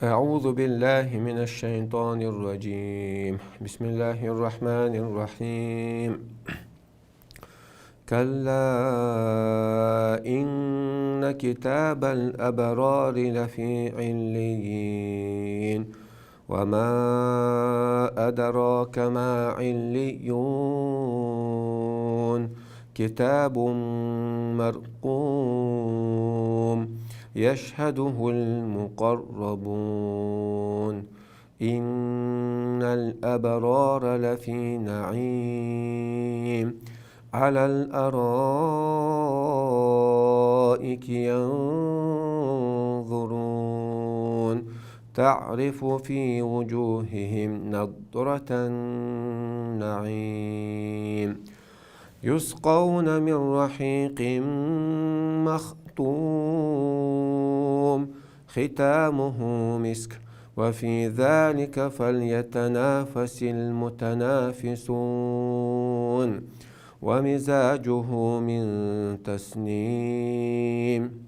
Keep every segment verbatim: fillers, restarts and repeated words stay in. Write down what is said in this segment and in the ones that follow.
أعوذ بالله من الشيطان الرجيم. بسم الله الرحمن الرحيم. كلا إن كتاب الأبرار لفي عليين. وما أدراك ما عليون. كتاب مرقوم. يشهده المقربون. إن الأبرار لفي نعيم. على الأرائك ينظرون. تعرف في وجوههم نضرة النعيم. يسقون من رحيق مختوم. ختامه مسك. وفي ذلك فليتنافس المتنافسون. ومزاجه من تسنيم.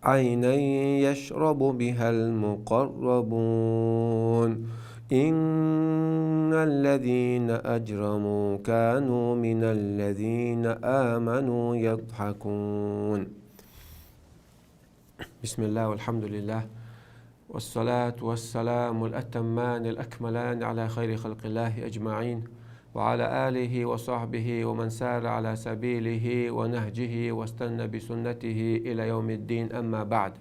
عينا يشرب بها المقربون. إن الذين أجرموا كانوا من الذين آمنوا يضحكون. بسم الله والحمد لله، والصلاة والسلام الأتمان الأكملان على خير خلق الله أجمعين، وعلى آله وصحبه ومن سار على سبيله ونهجه واستن بسنته إلى يوم الدين، أما بعد.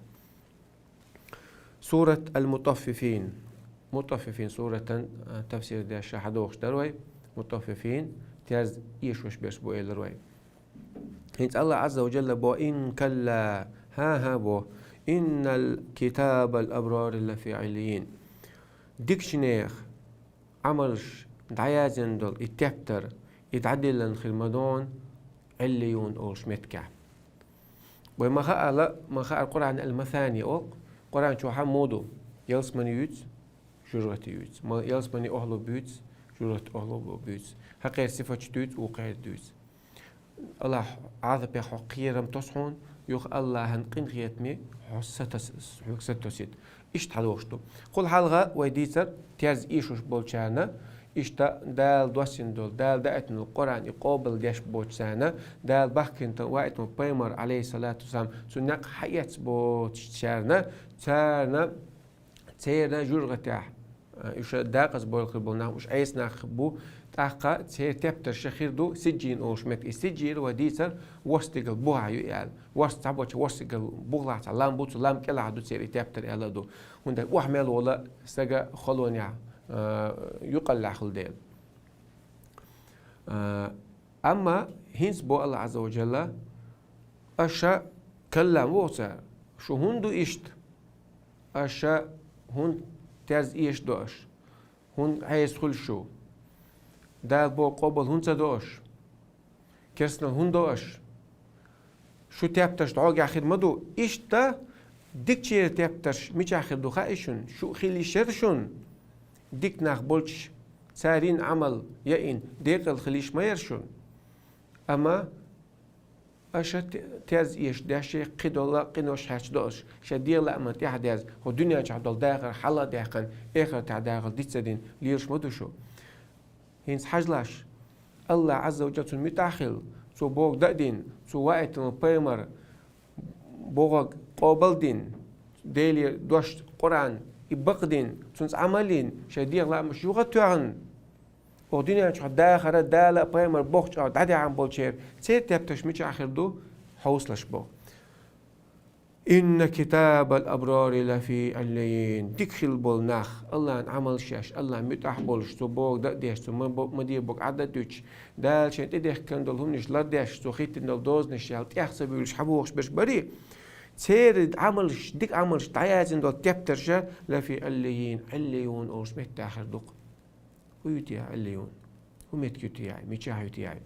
Сурат Аль-Мутаффифин. Мутаффифин суратан, а, тафсир деш хьадохуш дар вай. Мутаффифин, терз эшош берш бу элар вай. ХӀинца Аллах Азза ва Джалла бо: «Ин калла», хӀа-хӀа бо, «иннал китабал абрар лафи Ӏиллийин». Дикачу нехан Ӏамалш дӀаяздина долу и тептар, и дӀадиллина хир ма ду Ӏиллийюн олуш меттигехь. Вай ма хаала, ма хаара, Къуръан ал-Масани олу, Къуръан чохь а ма ду, ялсамани юьйцу, жуьргӀати юьйцу, ма ялсамани охьалур буьйцу, жуьргӀати охьалур буьйцу, хьакхеран сифаташ дуьйцу, вукхеран дуьйцу. Аллахь Ӏазапех хьо кхерам тосу хьуна, юха Аллахьан къинхетаме хьо сатос-, хьоьга сатосийта. Иштта хьадохуш ду. Кхул хьалха вай дийцар, терза эшош болчарна, иштта Дала доссийна долу, Дала даийтина долу Къуръан и къобал деш боцчарна, Дала бахкийна тан ваийтина пайхамар, алейхиссалату вассалам, цу некъ хьаэцна боцучарна, царна, церан жуьргӀатехь, а, уьш декъаза болу хир болу нах, уьш Ӏеса нах бу, тӀаккха церан тептарш хир ду сиджжин олуш меттиг. И сиджжин вай дийцар, ворхӀ стигала бухахь ю аьлла. ВорхӀ цхьаболчу ворхӀ стигала бухахь цхьа лам бу, цу лам кӀелахь ду церан и тептар аьлла а ду. ХӀунда аьлча охьа мел волу стаг халонехь, а, юкъаллехь хуьлу дела. А, амма хӀинца бо Аллах Азза ва Джалла, аша каллам ву оцара, шу хӀунда ду иштта? Аша хӀунда терза эшадо аша? ХӀунда Ӏеса хуьлу шу? Дала боху къобал хӀунда ца до аша? Керстанал хӀунда до аша? Шу тептарш дӀогахь хир ма ду. Иштта дикачеран тептарш мичахь хир ду хаьий шуна? Шу хила йиш яра шуна? Дика нах болчу, цара йина Ӏамал яийна, декъала хила йиш ма яра шуна? Амма аша те-, терза эшадеш, шайн кхидолу къинош хьаьрчадо аша, шайн дегӀан лааман тӀаьхьа дерза, хӀокху дуьнен чохь долу дахар хьала а даьккхина, эхартехь дахар диц ца дина лелаш ма ду шу. ХӀинца хьажалаш, Аллах Азза ва Джалла цунна муьтӀахь а хилла, цо бохург дан а дина, цо ваийтина пайхамар бохург къобал а дина, Делера дош Къуръан и бакъдина, цуьнца Ӏамал а йина, шайн дегӀан лаамаш юха а тоьхна, оха дуьнен чохь дахар а, Дала а пайхамар бохучу чӀогӀа дӀадаьхьна болчеран церан тептарш мичахь хир ду, хьовсалаш боху. «Инна китабал аброри лафи Ӏиллийин». Дика хилла болу нах, Аллахьан Ӏамалш еш, Аллахьан муьтӀахь а болуш, цо бохург дан а деш, цо ма бо-, ма де бохург Ӏад а дуьтуш, Дала шайн тӀедехкина долу хӀуманаш лардеш, цо хӀиттина долу дозанаш яьлла тӀех ца буьйлуш хьабохуш берш барий? Церан Ӏамалш, дика Ӏамалш дӀаяздина долу тептарш а лафи Ӏиллийин, Ӏиллийюн олуш меттехь хир ду-кх. ХӀун ю те Ӏиллийюн? ХӀун меттиг ю те, мичахь ю те?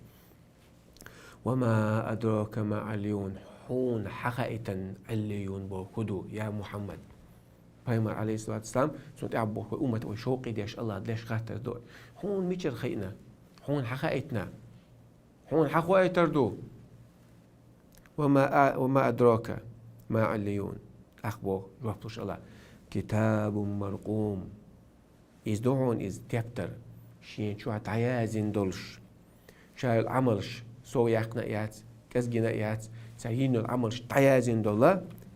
«Ва ма адрака ма Ӏиллийюн». Хьуна хьан хаийтина Ӏиллийюн бохург хӀун ду, я Мухьаммад? Пайхамар, алейхиссалату вассалам, цунна тӀаьхьа боху вай уммат, вай шовкъе деш, Аллах деш хаттар ду. Хьуна мичара хаийтина? Хьуна хьан хаийтина? Хьуна хьан хоуьйтур ду? «Ва ма а-, ва ма адрака ма Ӏиллийюн». ТӀаккха боху жоп луш Аллах: كتاب مرقوم. Иза ду хьуна иза тептар, шен чохь дӀаяздина долуш. Ша йолу Ӏамалш сов яьккхина а яц, кӀезгина а яц, цара йина йолу Ӏамалш дӀаяздина долу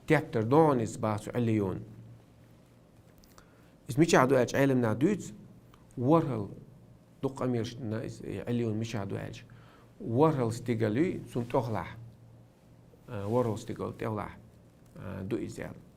тептар ду хьуна иза, боху цо, Ӏиллийюн. Иза мичахь ду аьлча, Ӏеламнаха дуьйцу, ворхӀалгӀа, дукха къамелаш дина иза, Ӏиллийюн мичахь ду аьлча, ворхӀалгӀа стигал юй, цунна тӀехулахь, а, ворхӀалгӀа стигал тӀехулахь, а, ду иза аьлла.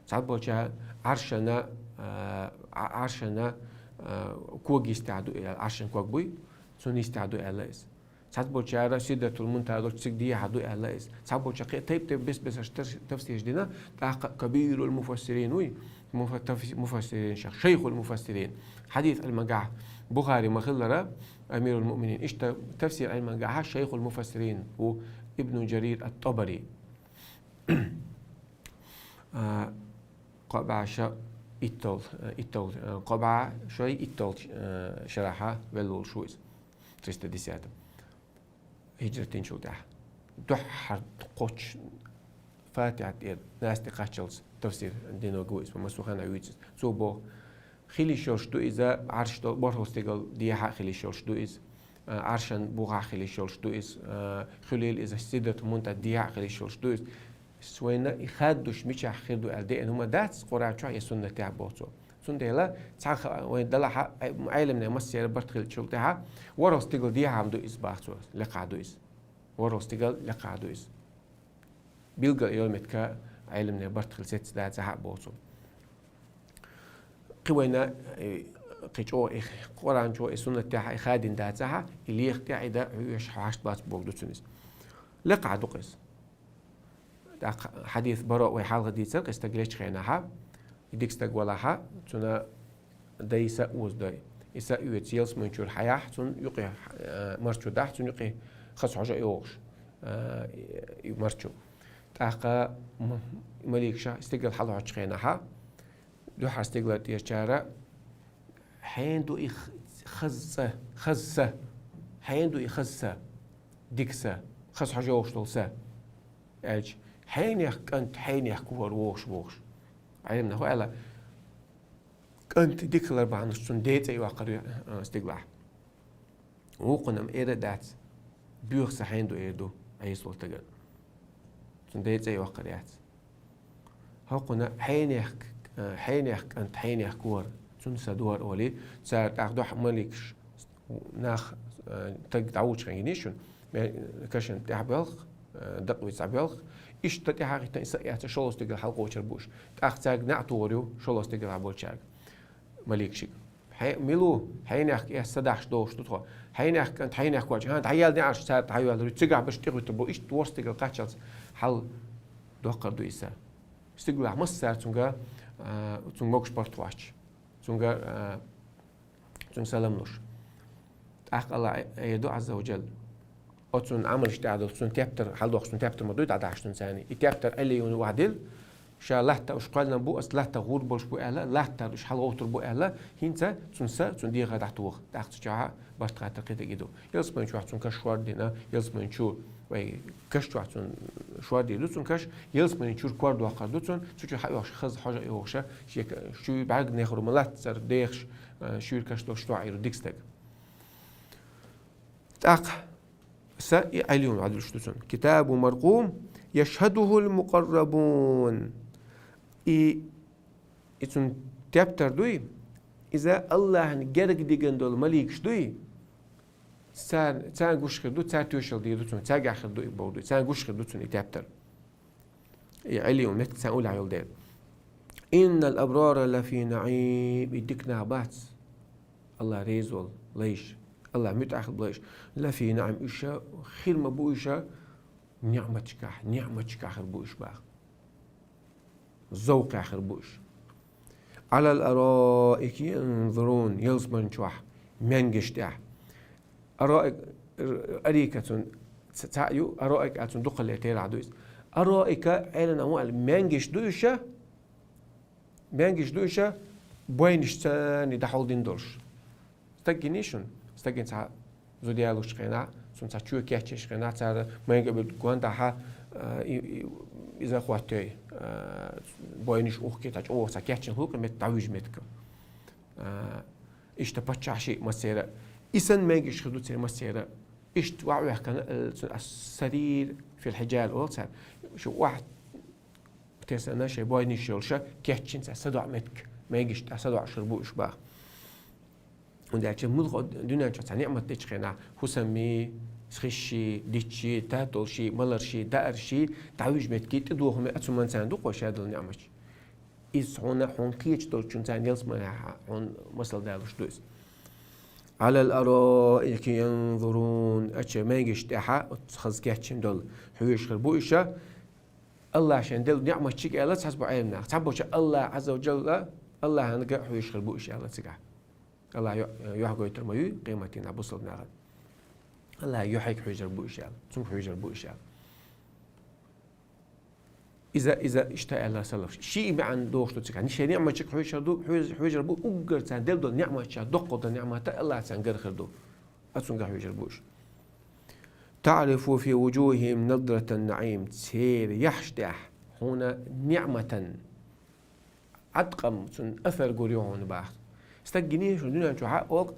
Цхьаболчара Ӏаршана, а, Ӏа-, Ӏаршана, а, кога йистехь ду аьлла, Ӏаршан ког буй, цунна йистехь ду аьлла иза. Цхьаболчара Сидратул Мунтаха долчу цига дехьа ду аьлла иза. Цхьаболчара кхин тайп-тайп бес-бесаш тар-, тафсирш дина, тӀаккха кабирул муфассирин вуй, муфа-, таф-, муфассиринех шайхул муфассирин. Хьадис Ӏилмангахь Бухари ма-хиллара, амирул муъминин. Иштта тафсир Ӏилмангахь шайхул муфассирин ву Ибну Джарир ат-ТӀабари. А, кхо бӀе ша итталгӀа, э, итталгӀа, э, кхо бӀе шо итталгӀа, э, шарахь велла волуш ву иза. Триста десятом. Хиджрат динчул тӀаьхьа. Дуьххьара кхоччуш Фатихьа тӀера Нас тӀе кхаччалц тафсир динарг ву иза, массо а хенахь вуьйцу иза. Цо боху, хила йиш йолуш ду иза, Ӏарш долу ворхӀалгӀа стигал дехьа а хила йиш йолуш ду иза. А, Ӏаршан бухахь хила йиш йолуш ду иза. А, хуьлийла иза Сидратул Мунтаха дехьа а хила йиш йолуш ду иза. Вайна и хаддуш мичахь хир ду аьлла деана хӀума дац Къуръан чохь я суннатехь, боху цо. Цундела цхьа ха-, вайн далахьа, Ӏе-, Ӏеламнех массеран барт хиллачул тӀаьхьа, ворхӀалгӀа стигал дехьа ду иза, боху цо, лекхахь ду иза. ВорхӀалгӀа стигал лекхахь ду иза. Билггал йолу меттиг Ӏеламнех барт хилла сецна дацахь а, боху цо. Кхин вайна, э, кхин чӀогӀа и Къуръан чохь, и суннатехь и хадийна дацахь а, и леха тӀе а и дан хьоьгуш хьашт бац бохург ду цуьнан иза. Лекхахь ду-кх иза. ТӀаккха хьадис Бароъ вай хьалха дийцира, кхин стаг лечу хенахь, и дика стаг валахь, цуьнан дай са а озадой. И са оьцу ялсамани чуьра хьаяхь, цунна юкъе, э, марчо дахь, цунна юкъе хаза хьожа а йогӀуш, э, и марчо. ТӀаккха м-, маликаша стигал хьалахьочу хенахь, дуьххьара стигалара тӀерачара: «Хьенан ду и х-, хаза са, хаза са? Хьенан ду и хаза са, дика са, хаза хьожа йогӀуш долу са?» — аьлча, «Хьенех кӀант, хьенех кор вогӀуш», — бохуш. Ӏеламнаха аьлла, кӀант дика хилар бахьанаш цунна ден цӀе йоккхур ю, а, стигалахь. Вукхунна-м эр а дац, боьха са хьенан ду эр ду Ӏийса волу стагана. Цунна ден цӀе йоккхур яц. ХӀокхунна хьенех, а, хьенех кӀант, хьенех кор, цунна са дора олий, цара тӀаккха дуьхьа маликаш нах, а, стаг дӀавуьгучу хенахь гинийша шуна, ме-, кашана тӀаьхьабоьлху, а, дакъа вица схьабоьлху. Иштта тӀаьхьа а хӀиттина, и са а эцна, шолгӀа стигала хьалакхочур бу уьш. ТӀаккха цаьрга неӀ тухур ю шолгӀа стигалахь болчаьрга, маликашка. Хье-, мила ву, хьенех кӀант са дахьаш догӀуш ду тхо. Хьенех кӀант, хьенех кор, хьан дӀаяьлла неӀарш цара тӀе хьайоьллур ю, цигахь берш тӀехӀуьттур бу. Иштта ворхӀ стигала кхаччалц хьал доккхур ду и са. Стигалахь массара цуьнга, а, цуьнга могуш барт хьоьстуш. Цуьнга, а, цуьнга салам луш. ТӀаккха АллахӀа эр ду, Ӏазза ва Джалла: оцунна Ӏамалш тӀехь долу, цунна тептар, хьалдоккхуш цунна тептар ма дуй дӀадахьаш цунна царний. И тептар Ӏиллийюн вахь дилла, ша латта уьш кхоьллина бу, аса латта гӀур болуш бу аьлла, латтара уьш хьалагӀовттур бу аьлла, хӀинца цунна са, цунна дегӀа дӀатоха. ТӀаккха цу чохь барт хаттар кхидерг и ду. Ялсамани чохь цунна каш шор дина, ялсамани чу, вай каш чохь цунна шор дийр ду цунна каш, ялсамани чуьра кор доккхур ду цунна, цу чу хьаоьхуш хаза хьожа а йогӀуш, шен ка-, шуьйра бӀаьрг нехур ма лац цара дехаш, а, шуьйра каш долуш чохь эр ду дика стаг. ТӀаккха са и Ӏиллийюн вахь дилуш ду цунна. كتاب مرقوم يشهده المقربون. И, и цуьнан тептар дуй, иза АллахӀна герга дигна долу маликаш дуй, царна, царна гуш хир ду, цара тоьшалла дийр ду цунна, цаьргахь хир ду и бохург дуй, царна гуш хир ду цунна и тептар. И Ӏиллийюн меттиг царна уллехь йолу дела. إن الأبرار لفي نعيم. И дика нах бац, АллахӀ реза волу лайш, АллахӀ муьтӀахь хилла лайш. لفي نعيم. Уьш хир ма бу уьш ниӀматашкахь, ниӀматашкахь хир бу уьш боху. Зовкхехь хир бу уьш. على الأرائك ينظرون. Ялсамани чохь, маьнгеш тӀехь. Араик, арика цунна ц-, цхьаъ ю, араик аьлла цунна дукхалле терахь ду иза. Араика, Ӏеламнаха ма аьлла, маьнгеш ду уьш, маьнгеш ду уьш, бойнаш царний дӀахьулдина долуш. Стаг гиний шуна? Стагана цхьа зуда ялочу хенахь, цунна цхьа чоь кечйечу хенахь, цара майга а бу гондахьа, а, и, и, иза хӀоттайой, а, бойнаш ухке, цхьа чӀоагӀа цхьа кечйина хул-кх меттиг, дӀавижа меттиг. А, иштта паччахьаш массера а, и санна маьнгеш хир ду церан массера а. Иштта ваӀ вехкана, э, цу ас-сарир фил хьижар оал цар. Шу ваӀ тесана шоай бойнаш йолаш кечйина цхьа садоӀа меттиг, маьнгеш тӀа садоӀаш хир бу уж бах. ХӀунда аьлча муьлхха дуьнен чу цхьа ниӀмат деча хенахь, хӀусамий, хиший, дичий, татолший, маларший, даарший, дӀавижа меттиг тӀедухуме а цу манцана ду-кх шадала ниӀматаш. Иза хьуна, хьуна кхеташ долчунцана ялсманехь хьуна масал далуш ду иза. «Алал араики янзурун», ача маьнгеш тӀехьа, оцу хаза кечйина долу, хьоьжуш хир бу уж. АллахӀа шайна делла ниӀматашка аьлла цхьаболчу Ӏеламнаха. Цхьаболчу АллахӀ Ӏазза ва Джалла, АллахӀанга хьоьжуш хир бу уж аьлла цигахь. АллахӀ ю-, юьхь гойтур ма ю къематдийнахь бусалба нахана. АллахӀан юьхьиг хьоьжур бу уж аьлла, цунга хьоьжур бу уж аьлла. Иза, иза иштта аьлла салафаша. Ши маьӀна дохуш ду цигахь. Шайн ниӀматашка хьоьжур ду, хьоьж-, хьоьжур бу, уггар царна делла долу ниӀматашна доккхал долу ниӀмат АллахӀа царна гар хир ду. Ацунга хьоьжур бу уж. «Таърифу фи вуджухихим надрата наӀим». Церан яххьаш тӀехь хьуна ниӀматан Ӏаткъам, цуьнан асар гур ю хьуна бах. Стаг гиний шуна дуьнен чохь а, оха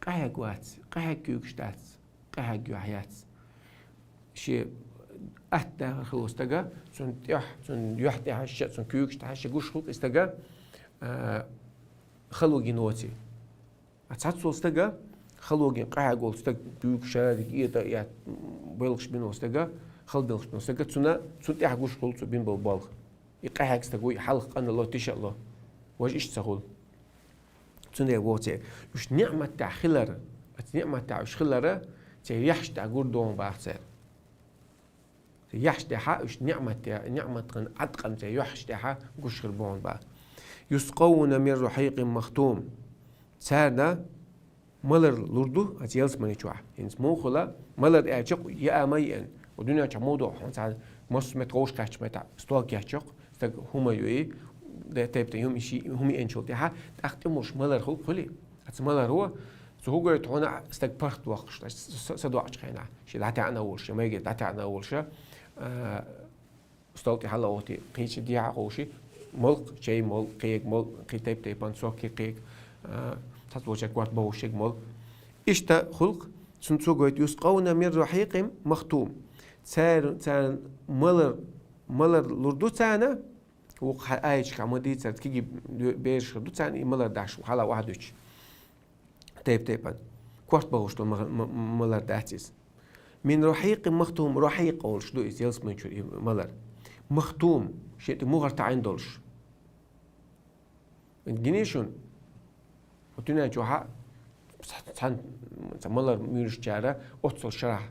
къахьега вац, къахьега куьйгаш дац, къахьега юьхь яц. Шен атта дахар хилла стага, цуьнан тӀехь, цуьнан юьхь тӀехьаша, цуьнан куьйгаш тӀехьаша гуш хилла и стага, а, хало гина воций. А цхьацца волу стага хало гина, къахьега волу стаг, куьйгаш шадерг этӀа а этта, белхаш бина волу стага, хала белхаш бина волу стага, цуьнан, цунна тӀехь гуш хуьлу цо бина болу болх. И къахьега стаг ву, и хьалха къанло, тиша а ло. Важа иштта ца хуьлу. Цундела боху церан, уьш ниӀмат тӀехь хилар, оцу ниӀмат тӀехь уьш хилар, церан яххьаш тӀехь гур ду хьуна бах церан. Яххьаш тӀехь уьш ниӀмат, ниӀматан Ӏаткъам церан яххьаш тӀехь гуш хир бу хьуна бах. «Юскъавна мин рахьикъин махтум». Царна малар лур ду оцу ялсамани чохь. ХӀинца муха хуьлу, малар аьлча-кх яа ма еана. Оцу дуьнен чохь муха ду, хьуна цхьа массо а меттехь вовшахкхаьчча меттехь стаг кечйо-кх, стаг хӀума йой, тайп-тайпана хӀума, хӀума еанчул тӀаьхьа, тӀаккха тӀе муш малар хуьлу-кх хуьлий. Оцу маларо, цо хӀун гойту хьуна, стаг паргӀатвоккхуш, са-, са-, садоӀучу хенахь, шен дӀатаьӀна а волуш, шен майгара дӀатаьӀна а волуш, а, стол тӀе хьала а гӀоттий, кхечу дехьа а ховший, молу-кх, чай молу, кхега молу, кхин тайп-тайпана сок кхега, а, цхьацца волчеран корта бохуш ерг молу. Иштта хуьлу-кх, цуьнан цо гойту: «Юскъавна мин рахьикъин махтум». Цара, царна малар, малар лур ду царна, вукху хьан аяташкахь ма дийцара, кегий бераш хир ду царна и малар даш, хьала охьадуьтуш. Тайп-тайпана. Корта бохуш долу ма-, ма-, малар дац иза. «Мин рахьикъин махтум», рахьикъ олуш ду иза, ялсамани чуьра и малар. Махтум, шен тӀе мухӀар таӀийна долуш. Гиний шуна? Хьо дуьнен чохь а цхьа-, цхьана, цхьа малар муьйлуш чара оццул шарахь,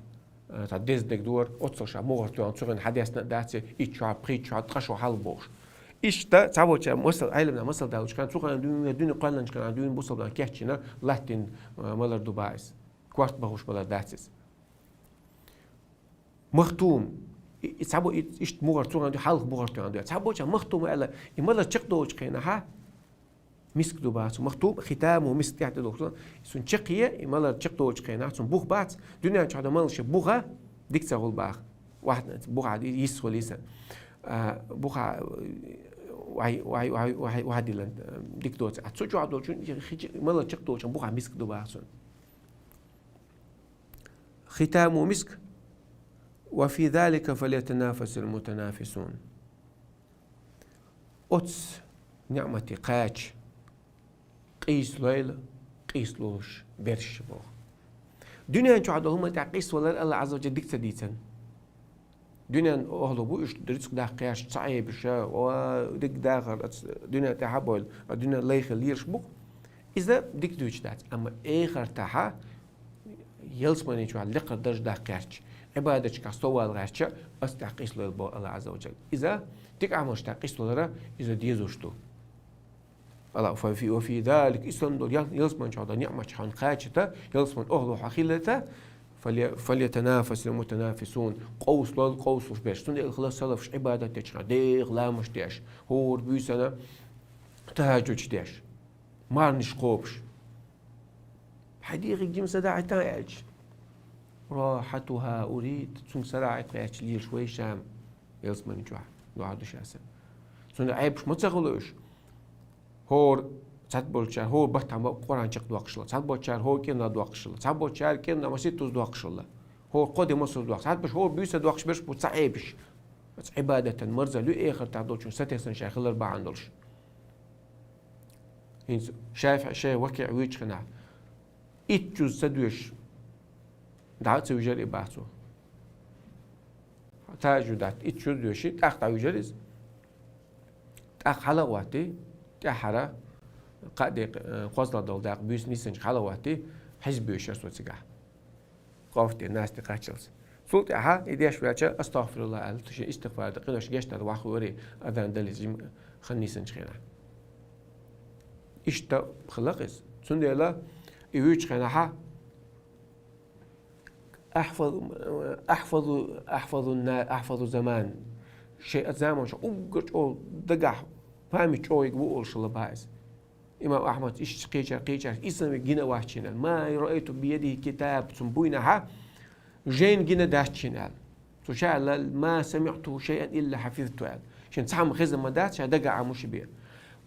а, цхьа деза дерг дора, оццул шарахь мухӀар тоьхна, цу хенахь хьан десна а дац, итт шо, пхийтта шо, ткъа шо хьалха бохуш. Иштта цхьаболчара масал, Ӏеламнаха масал далучу хенахь, цу хенахь дуьйна, дуьйна кхоьллинчу хенахь дуьйна бусалба нах кечйина, латтийна, а, малар ду бах иза. Корта бохуш малар дац иза. Махтум. И, и цхьабо-, и, иштта мухӀар цу хенахь дуьйна, хьалха мухӀар тоьхна дуьйна. Цхьаболчара махтум аьлла, и малар чекхдолучу хенахь, миск ду бах цо. Махтум, хитамуху миск, тӀехь тӀедухуш. Цунна чекхъе, и малар чекхдолучу хенахь, цунна бух бац. Дуьнен чохь дан малар шен буха дика ца хуьлу бах. Вахь-, буха йисса хуьлу йиса. А, буха, вай, вай, вай, вай, вай дилан, дика доцу. А цу чохь долчун, хи-, хи-, малар чекхдолчун буха миск ду бах цунна. «Хитамуху миск, ва фи залика фальятанафасил мутанафисун». Оцу ниӀмате кхача къийсалойла къийсалуш берш боху. Дуьнен чохь долу хӀуманна тӀехь къийсавалар АллахӀ Ӏазза ва Джалла дика ца дийцина. Дуьненан охӀла бу уьш рицкъ даккха гӀерташ, ца Ӏебиша, ва дика дахар аца дуьнен тӀехь а бовла, а дуьнен лай хила лелаш бу-кх. Иза дика дуьйцуш дац. Амма эхартахь ялсамани чохь лекха дарж даккха гӀерташ, Ӏибадаташкахь соввала гӀерташ, аца тӀехь къийсалойла боху АллахӀ Ӏазза ва Джалла. Иза дика Ӏамалш тӀехь къийсалара, иза дезаш ду. Ала, фа фи, ва фи залик, и санна долу ял-, ялсамани чохь долу ниӀматаш хьуна кхачийта, ялсамани охӀла хьо хилийта, фале-, фальятанафасил мутанафисун, къовсалойла къовсалуш берш. Цундела хилла салафаш Ӏибадат дечу хенахь, дегӀан ламазаш деш, хӀора буьйсанна тахӀажжудаш деш, марнаш кхобуш. Хьайн дегӀе жима садаӀита аьлча, рахьатуха урид, цунга садаӀат гӀерташ лелаш вай ша. Ялсмани чохь дуьхьал ду ша сан. Цундела Ӏебаш ма ца хуьлу уьш. ХӀора цхьаболчара хӀора баттахь ма Къуръан чекхдоккхуш хилла, цхьаболчара хӀора кӀирнах доккхуш хилла, цхьаболчара кӀирнах маситтаза доккхуш хилла. ХӀора кхо де масаза доккхуш, цхьаболчара хӀора буьйса доккхуш берш бу ца Ӏебаш. Оцу Ӏибадатан марзалла ю эхартахь долчун сатесна ша хилар бахьана долуш. ХӀинца ШафиӀи шай ВакиӀ вуьйчу хенахь, итт жуз ца доьшуш, дӀа а ца вижара и бах цо. Тажу дац, итт жуз доьший, тӀаккха дӀавижара иза. ТӀаккха хьала а гӀоттий, тӀаьххьара, кхаа декъа, э, кхозлагӀа долу дакъа буьйса нисанчу хьала а гӀоттий, хьизб йоьшура цо цигахь. Къовсте, насте кхаччалц. Цул тӀаьхьа и деш ваьлча, астагӀфируллахӀ аьлла, шен истигъфар дан, къинош гечдар вахвари, адан даллица жима хан нисанчу хенахь. Иштта хилла иза. Цундела и вуьйчу хенахьа, ахьфазу, ахьфазу, ахьфазу на-, ахьфазу заман. Шайн заманаш уггар чӀогӀа дагахь память чӀогӀа йига ву олуш хилла бах иза. Имам Ахьмад иштта кхечара, кхечара, и сан вега гина а вац шена аьлла. Ма раайту биядихи китаб, цунна буйнахьа, жайна гина дац шена аьлла. Цо ша аьлла: «Ма самиъту шайъан илла хьафизту», аьлла. Шена цхьа хӀума хезна ма дац, ша дагахь Ӏамош бен.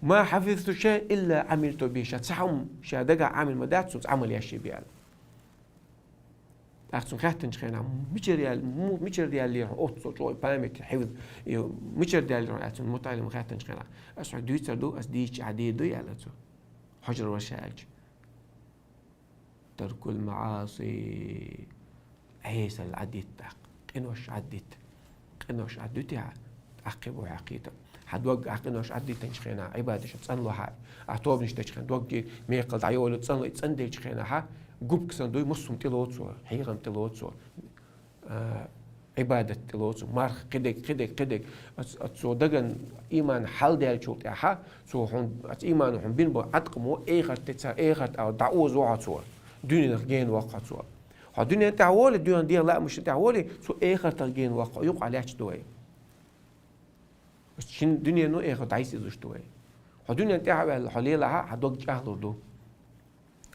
«Ма хьафизту шайъан илла Ӏамилту бихи», ша цхьа хӀума ша дагахь Ӏамийна ма дац, цунца Ӏамал еш бен аьлла. ТӀаккха цунна хаьттинчу хенахь, мичара ял-, му-, мичара яьллера хьуна оццул чӀогӀа память, хьифз, и мичара даьллера хьуна аьлла цунна мутаӀаллима хаьттинчу хенахь, аса хьоьга дуьйцур ду, аса дийцича ахь дийр ду аьлла цо. Хьожар вара ша аьлча. Таркул маӀаси, Ӏесалла Ӏадитта тӀаккха, къинош Ӏадитта. Къинош Ӏаддуьтий хьан, тӀаккха бу хьан кхетам. Хьан дог ахь къинош Ӏаддитанчу хенахь, Ӏибадаташ цӀанло хьан. Ахь тобанаш дечу хенахь, дог мекхал дӀайолу цӀанло, и цӀанделчу хенахь, губка санна дуй, муссум тӀелоцо, хьехам тӀелоцо, а, Ӏибадат тӀелоцо, марха, кхидерг, кхидерг, кхидерг. Оц-, оцо даган иман хьалдаьллачул тӀаьхьа, цо хьуна, оцу имано хьуна бина бо Ӏаткъамо, эхарт тӀе ца, эхарт а дӀаозо хьо цо, дуьненах гена воккху хьо цо. Хьо дуьнен тӀехь волий, дуьнен дегӀан лаамашна тӀехь волий, цо эхартах гена воккху, юкъахь лаьтташ ду вай. Шин дуьнено эхарт дӀайса изуш ду вай. Хьо дуьнен тӀехь а ваьлла, хьо лелахь а, хьан дог чӀагӀлур ду.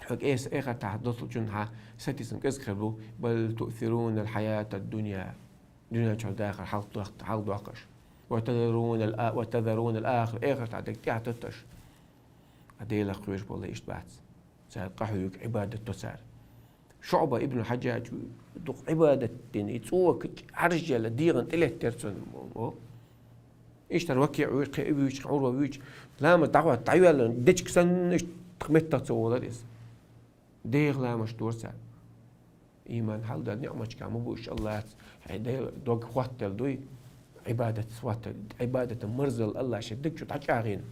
Хьоьга эс-, эхартахь долчун хьан сатийсам кӀезиг хир бу, бал туъсирунал хьаятад дунья. Дуьнен чуьра дахар хьалха дохк-, хьалха дохкаш. Ва тазарунал а-, ва тазарунал ахира. Эхартахь дерг тӀехь а тотташ. Ткъа Делах кхоьруш болу иштта бац. Цара къахьоьгу, Ӏибадат до цара. ШуӀба ибн Хьаджадж дукха Ӏибадат дина, и цӀока Ӏаржъелла дегӀан тӀе леттера цунна. О. Иштта ВакиӀ вуьйчу, кхин и вуьйчу, кхин Ӏурва вуьйчу. Ламаз дӀахӀотта, дӀайоьллина, дечиг санна, иштта меттах ца волара иза. ДегӀан ламазаш дора цара. Иман хьалдала ниӀматашкахь ма бу уьш АллахӀаца. Хьайн Дела дог хӀоттаделла дуй, Ӏибадатца хӀоттаделла, Ӏибадатан марзалла АллахӀа шен даг чу дӀачӀагӀйина.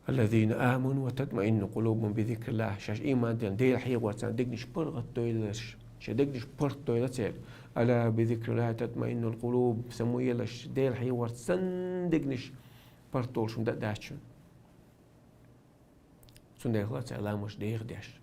Аллазина аману ва татмаинну къулубухум би зикриллахӀ. Шаьш иман дина, Дела хьехорца дегнаш паргӀатдойла шаьш. Шайн дегнаш паргӀатдойла церан. Ала би зикриллахӀи татмаиннул къулуб. Самуэлаш, Дела хьехорца санна дегнаш паргӀатдолуш хӀума дан а дац шуна. Цундела хила цара ламазаш дехадеш.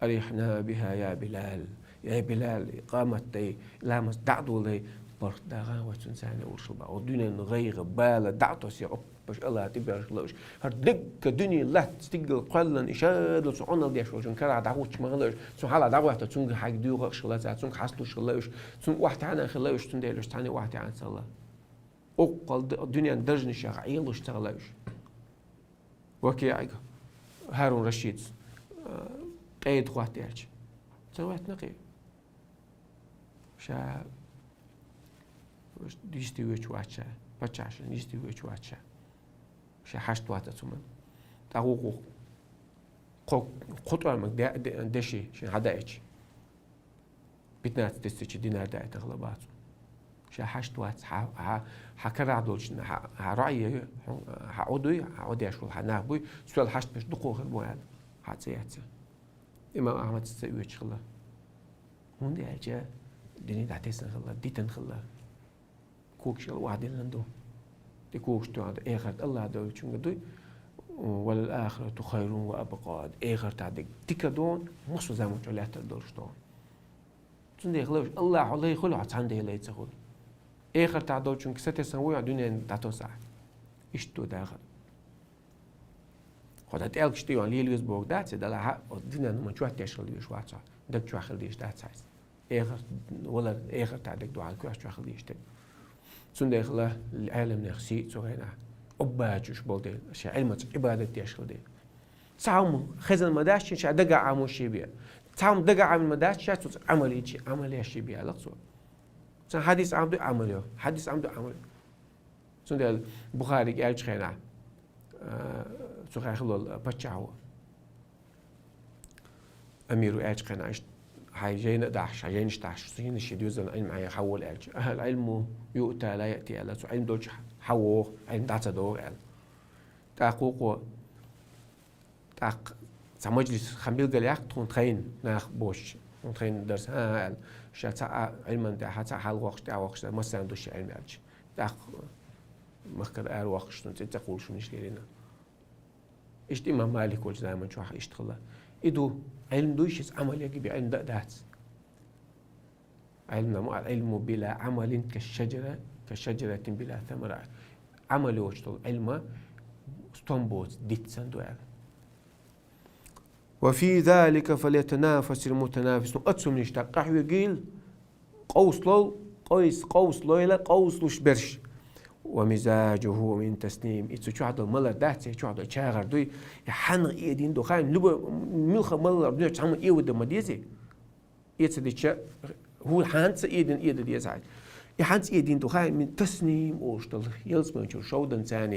Арихьна бихӀа, я Билал. Я Билал, къамат дай, ламаз дӀа а долий, паргӀатдагӀа вай цунна царна олуш хила бах. О дуьненан гӀайгӀа, бала дӀа а тосий, оппаш АллахӀа тӀебоьлхуш хила уьш. ХӀара дерриг дуьне латта стигала кхоьллина, и шадолчу Ӏуналла деш волчун карахь дӀагӀуттуш ма хила уьш. Цунна хьалха дӀагӀоьттича, цуьнга хьайга доьхуш хила цара, цуьнга хьасталуш хила уьш, цуьнга охьатаьӀна хила уьш, цундела уьш цхьаьна охьатаьӀна ца хила. Оккхал д-, дуьненан даржанашкахь Ӏелуш ца хила уьш. ВакиӀига ХӀарун Рашида, а, къеда хӀоттаелча, ца хӀоьттина кхин. Ша йисте воьдуш вац ша, паччахьашна йисте воьдуш вац ша. Ша хьашт вац оцу хӀуманна. ТӀаккха вукху кхо, кхо тӀоьрмаг де-, де-, деши шена хьадаийтича. Пятнадцать тысяч динар даийтина хила бах цунна. Ша хьашт вац, хьан, хьан, хьан карахь долчунна, хьан, хьан роӀе, хьан, хьан Ӏу дуй, хьан Ӏу деш волу хьан нах буй, соьл хьашт берш дукха хир бу аьлла, хьан цӀе яц. Имам Ахьмад ца оьцуш хила. ХӀунда аьлча дуьне дӀатесна хила, дитина хила. Когаш яла охьадиллина ду. И когаш тоьхна ду, эхарт АллахӀ долчуьнга дуй. Валал ахирату хайрун ва абкъа. Эхартахь дерг дика ду, массо а заман чохь лаьттар долуш ду. Цундела хила уьш, АллахӀ хьо лай хуьлу, хьо цхьаьна Дела лай ца хуьлу. Эхартахь долчуьнга сатесна вуй хьо дуьненна дӀатосахь. Иштта ду дахар. Хьо дан тӀелгаш тӀе йоьхна лела веза боху дац, и далахь а, оцу дуьненан хӀуманна чот деш хила везаш вац хьо. Даг чохь хила дезаш дац хьайца. Эхарт, валар, эхартахь дерг ду хьан коьрта чохь хила дезаш дерг. Цундела Ӏеламнех сий цу хенахь. Оббачуш болу дела, шайн Ӏилмаца Ӏибадат деш хила дела. Цхьа хӀума хезна ма дац шен, ша дага Ӏамо шен бен. Цхьа хӀума дага Ӏамийна ма дац ша, цуьнца Ӏамал йичи, Ӏамал еш шен бен, аьлла цо. Сан хьадис Ӏам ду, Ӏамал йо. Хьадис Ӏам ду, Ӏамал йо. Цундела Бухарига аьллачу хенахь, а, цу хенахь хилла паччахь ву. Амиру аьллачу хенахь, иштта, хьайн жайна а дахьаш, хьайн жайнаш дахьаш, цу хенахь шен доьзална Ӏилма хьан хьан волу аьлча. Ахьал Ӏилму юъта ла яъти аьлла, цу Ӏилма долчу хьан вогӀу, Ӏилма дӀа ца догӀу аьлла. ТӀаккха вукхо, тӀаккха цхьа мажлис хан билгалъяьккха тхуна тхайна нах боцуш, тхуна тхайна дарс, хӀан-хӀа аьлла. Ша цхьа а Ӏилман тӀехь, цхьа а хьалавоккхуш, тӀаьхьавоккхуш, массарна ду шен Ӏилма аьлча. ТӀаккха махкара аравоккхуш, цунна цӀе ца кхуллуш ву ниш лерина. Иштта имам Малик волчу заман чохь иштта хилла. И ду, Ӏилма дуй, шица Ӏамал яги бен Ӏилма дан а дац. Ӏилма, Ӏилму била Ӏамалин ка шаджара, ка шаджаратин била самара. Ӏамал йоцуш долу Ӏилма стом боцу диц санна ду аьлла. Ва фи залика фалятанафасил мутанафисун. Оцу хӀуманаш тӀехь къахьоьгийла, къовсалол, къовс-, къовсалойла, къовсалуш берш. Ва мизажуху мин тасним. И цу чохь долу малар дац, и чохь долу чагӀар дуй. И хьанна эдина ду хаьий, любой, муьлхха малар дуьнен чохь хьанна эвада ма дезий. Эца дича, хӀу хьанца эдина эда деза хьайна. И хьанца эдина ду хаьий, мин тасним олуш долу, ялсаманчуьра шовданца,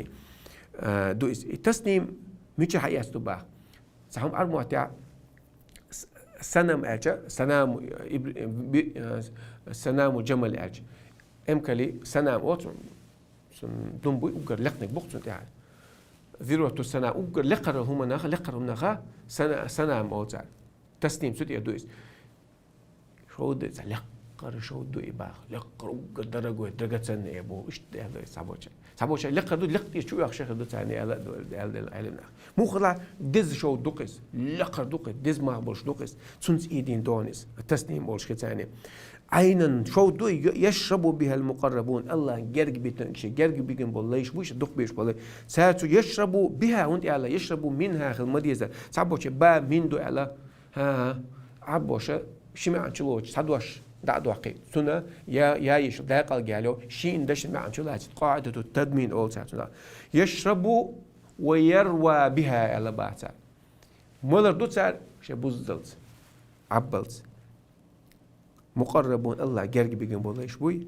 а, ду иза. И тасним мича хьаэца ду баха. Цхьа хӀума Ӏар мотт яхь, с-, санам аьлча, санаму, ибр-, би-, э, санаму Джамал аьлча. Эмкали санам оцу, цун дум буй, уггар лекхниг бу-кх цунна тӀехь. Зирвату санам, уггар лекхара хӀуманах, лекхара хӀуманаха сана-, санам олу цара. Тасним цу тӀе ду иза. Шовда, цхьа лекхара шовда ду и баха. Лекхара уггар дорогой, драгоценный бу. Иштта аьлла цхьаболча. Цхьаболча лекхара ду, лекха тӀе чу оьхуш хир ду царна аьлла, аьлла, аьлла, аьлла. Муха ла деза шовда ду-кх иза. Лекхара ду-кх иза, деза мах болуш ду-кх иза. Цунца эдина догӀу иза. Тасним болуш хи царна. Ӏайнан шовда ду, я-, яшрабу бихал мукъаррабун. Аллахьан герга битина, шен герга бигина болу лайш буй, шен дукха беш болу. Цара цу яшрабу биха, хӀунда аьлла, яшрабу минха хила ма деза. Цхьаболча ба мин ду аьлла. ХӀан-хӀа, Ӏаббоша ши маьӀна чу лоцуш, цхьа дош дӀа а доккхий. Цунна я, я йиш дакъал гело, шина дашна маьӀна чу лацийта, къаӀидату тадмин олу цара цунах. Яшрабу ва ярва биха аьлла баха цара. Малар ду цара шайн буззалц, Ӏаббалц. Мукъаррабун, Аллахь герга бигина болу лайш буй.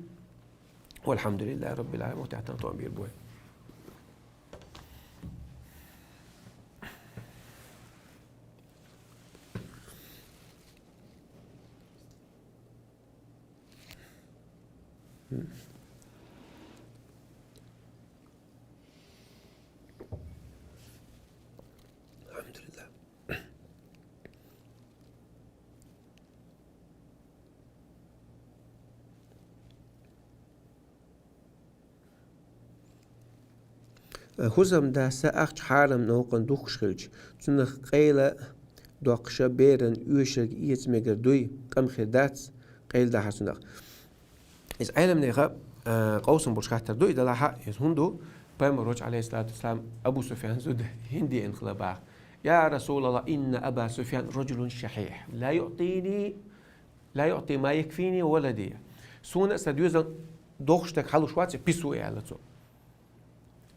Валхьамдулиллахи раббил Ӏаламин, тӀаьхьа тӀом бийр бу вай. Алхьамдулиллахь. ХӀусамдас ахча хьарам новкъан духкуш хилча, цунах къайла доккхуша беран оьшург эца мегар дуй, къам хир дац, къайла дахьар цунах. Иза Ӏеламнеха, а, къовсам болуш хаттар ду, и делахь а, иза хӀунда ду, пайхамар волчу, алейхиссалату вассалам, Абу Суфьян зуда хӀинда деана хила баха. Я Расулаллах, инна Аба Суфьян раджулун шахьихь. Ла юътини Ла юъти ма якфини валади. Суна а сан доьзална дохуш дерг хьалуш вац, пис ву, аьлла цо.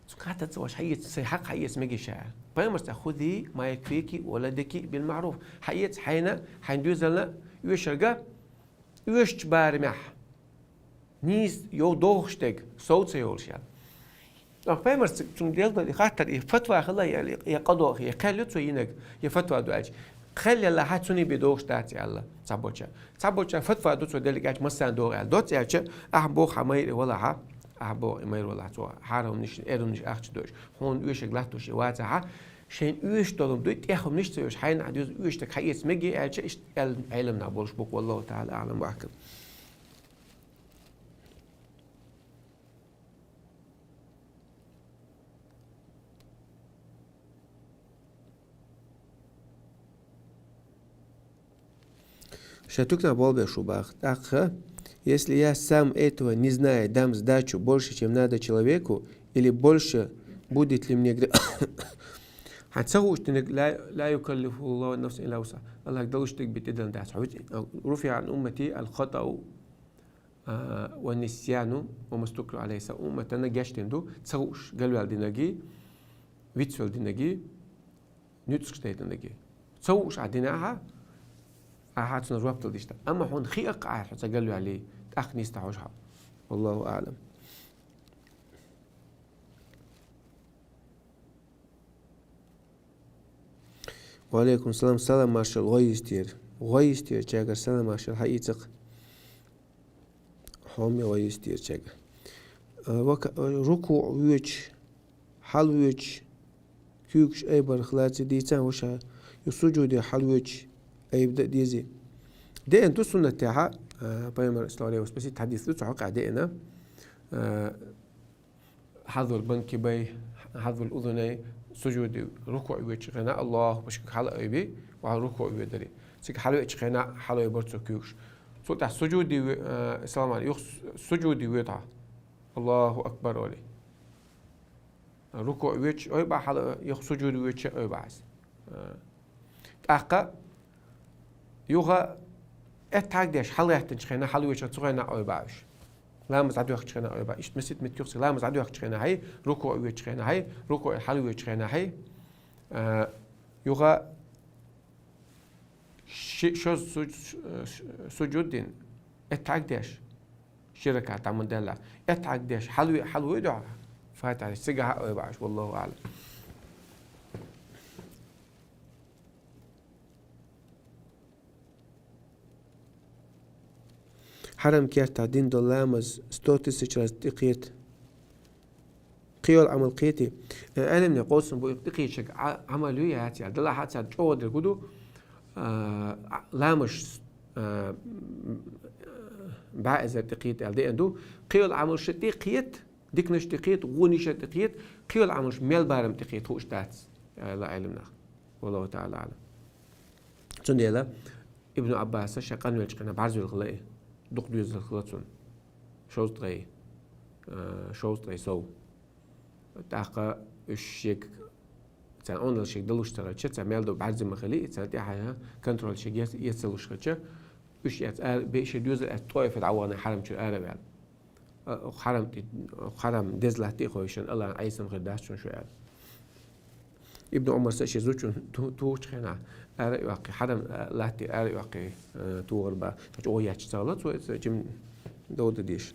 Цу кхатаца ваша хьаэца, сайн хьакъ хьаэца мегиша. Пайхамарца хузи ма якфики валадики бил маъруф. Хьаэца хьайна, хьайн доьзална оьшурга, оьшучу барамехь. Нийса йо дохуш дерг, сов ца йолуш аьлла. Ткъа пайхамарца цунна делла и хаттар, и фатва хила, я, я къадо, я кхел ю цо йинарг, я фатва ду аьлча. Кхел ялахь, цунна бен дохуш дац аьлла, цхьаболча. Цхьаболча фатва ду цо деллиг аьлча, массарна догӀу аьлла. Доцца аьлча, ахь боху хьан майра валахь, ахь боху и майра валахь, цо хьарам хӀуманаш, эр хӀуманаш ахча дойуш. Хьуна оьшург латтош и вацахь, шайна оьшуш долу хӀума дуй, тӀех хӀуманаш ца йойуш, хьайна а доьза оьшург хьаэца мегий аьлча, иштта аьлла Ӏеламнах болуш бу-кх, валлаху таӀала аӀлам ва ахкам. Ша туькна болбеш ву баха. ТӀаккха, если я сам этого не зная, дам сдачу больше, чем надо человеку, или больше, будет ли мне гре-, Хьан ца хууш динарг, ла, ла юкаллифуллаху нафсан илла вусаха. Аллах далуш дерг битӀе дала дац. Хьо виц, руфиӀа Ӏан уммати аль-хатау, а, ва нисьяну ва мастукриху Ӏалайхи. Са умматана гечдина ду, ца хууш галваьлла динарги, вицваьлла динарги, нуьцкъаш дайта динарги. Ца хууш Ӏа дина ахьа, ахьа цунна жоп дала диш да. Амма хьона хи аккха Ӏа хьо ца галваьлли, тӀаккха нийсса хьожа хьо. Валлаху аӀлам. Ва алейкум салам, салам маршал, гӀой йистера. ГӀой йистера чагар салам маршал, хьаийцакх. Хьоме гӀой йистера чагар. А, вака-, а, рукуъ воьча, хьалвоьча, куьйгаш айбарах лаций дийцан вуша, ю сужуде хьалвоьча, айба да дезий. Деана ду суннат тӀехьа, а, пайхамар, саллаллаху алейхи ва саллям, хьадис ду, цу хьакъехьа деана. А, хьазул банкибай, хьазул узунай, сужуди, рукуъ воьча хана, Аллаху акбар, шига хьалаайби, ва рукуъ воьдари. Цига хьалвеча хана, хьалайбар цо куьйгаш. Цул тӀехьа сужуди ве-, э, салам алейкум, юха сужуди воьду хьо. Аллаху акбар, оли. Рукуъ воьча, ой ба хьала, юха сужуди воьча, ой ба хьас. Э, тӀаккха юха эттхьаг деш, хьалгӀеттанча хана, хьалвеча цу хана ой баьш. Ламаз дӀадоьхкача хана ой баьш. Иштта масит мит юхси ламаз дӀадоьхкача хана хьай, рукуъ воьча хана хьай, рукуъ хьалвеча хана хьай. А, юха ши-, шо су-, су-, сужуд дин, эттхьаг деш. Ши ракаӀат дӀа ма делла. Эттхьаг деш, хьалве-, хьалвой дуьхьа. Фатихьа цига хьа ой баьш, валлаху аӀлам. Хьарам кертахь дина долу ламаз сто тысяч раз тӀекхета. Кхийолу Ӏамал кхетий? Э, Ӏелимне къовсам бу, и тӀекхечарг Ӏа-, Ӏамал ю яц аьлла. Делахь а царна чӀогӀа дерг хӀун ду? А, ламаз, а, бӀе эзар тӀекхета аьлла деана ду. Кхийолу Ӏамал ша тӀекхета, диканаш тӀекхета, гӀонаш тӀекхета, кхийолу Ӏамалш мел барам тӀекхета хууш дац, аьлла Ӏелимнаха. Валлаху таӀала аӀлам. Цундела Ибн Ӏаббаса ша къанвелча хенахь бӀарзвелла хилла и. Дукха доьзал хилла цунна. Шовзткъе, а, шовзткъе сов. ТӀаккха уьш шег, царна онал шег далуш ца хилча, царна мел ду бӀарзе ма хили, царна тӀаьхьа контроль шег эц-, эцалуш хилча, уьш эц ара, бе-, шен доьзал эц ТӀоифе дӀавахана хьарам чуьра араваьлла. А, хьарам тӀе, хьарам деза латта тӀе а хойшина, Аллахьан Ӏесам хир дац шуна шу аьлла. Ибн Ӏумар са шен зудчун ту-, тухучу хенахь, ара а йоккхий, хьарам, а, латта тӀе ара а йоккхий, а, тухур бан. Хьачу оха етташ ца хилла, цо иза жима довда деш.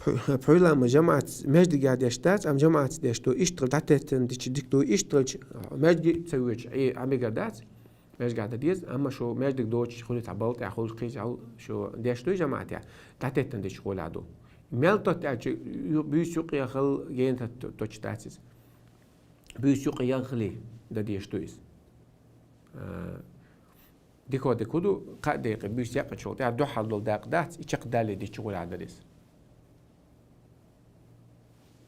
Пхьуьйлама жамаӀатца маьждигехь деш дац, амма жамаӀатца деш ду, иштта хила дӀатеттина дича дика ду, иштта хилча маьждиге а ца воьдуш, Ӏе-, Ӏамигар дац, маьждигехь дан деза, амма шу маьждиг доцуш хуьлу цхьа балла тӀехь, хуьлу кхечахьа, шу деш дуй жамаӀатехь, дӀатеттина дича гӀолехь ду. Мел тотта аьлча, ю-, буьйса юкъе хила гена тотта-, тотта дац иза. Буьйса юкъе ян хилий, дан дезаш ду иза. А, дика, дика хӀун ду, кхаа декъе буьйса яьккхинчул тӀаьхьа дуьххьал долу дакъа дац, и чекхдалле дича гӀолехь дара иза.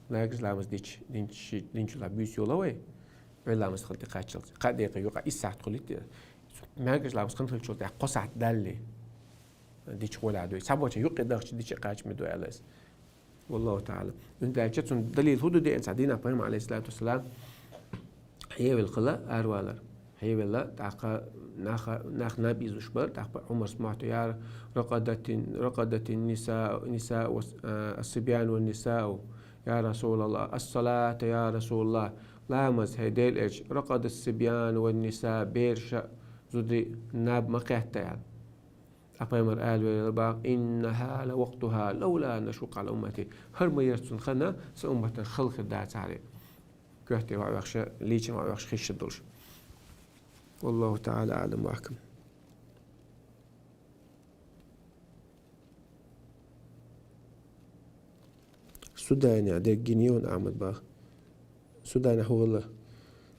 МаьркӀажа ламаз дича, динчу-, динчул тӀаьхьа буьйса йолу вай, Ӏуьйра ламаз хила тӀекхаччалц. Кхаа декъе юкъахь исс сахьт хуьлуьйту. МаьркӀажа ламаз хан хиллачул тӀаьхьа кхо сахьт далле дича гӀолехь ду иза. Цхьаболчу юккъе дахча дича кхачаме ду аьлла иза. Валлаху таӀала. ХӀунда аьлча цунна далил хӀун ду деана, цхьа дийнахь пайхамар, алейхиссалату вассалам, хьевелла хилла аравалар. Хьевелла, тӀаккха наха, нах наб изуш бара, тӀаккха Ӏумарс мохь тӀе яра: «Ракъадатин, ракъадатин ниса, ниса ва, а, ас-сибьян ва нисау, я Расулаллах, ас-салата, я Расулаллах, ламаз, хӀей Делан элча, ракъадас-сибьян ва ниса, бераш а, зударий а наб ма кхетта», – аьлла. Ткъа пайхамар ала ваьлла бах: «Иннахьа ла вакътухьа, лавла нашукъа Ӏала уммати». ХӀара ма яра цунна хан, сан умматана хала хир дацахьара. Коьрте ваӀа вехша, лийча ваӀа вехша хиш долуш. Валлаху таӀала аӀлам ва ахкам. Суданехь дерг гина ю хьуна, Ахьмад, бах. Суданехь хӀун хилла?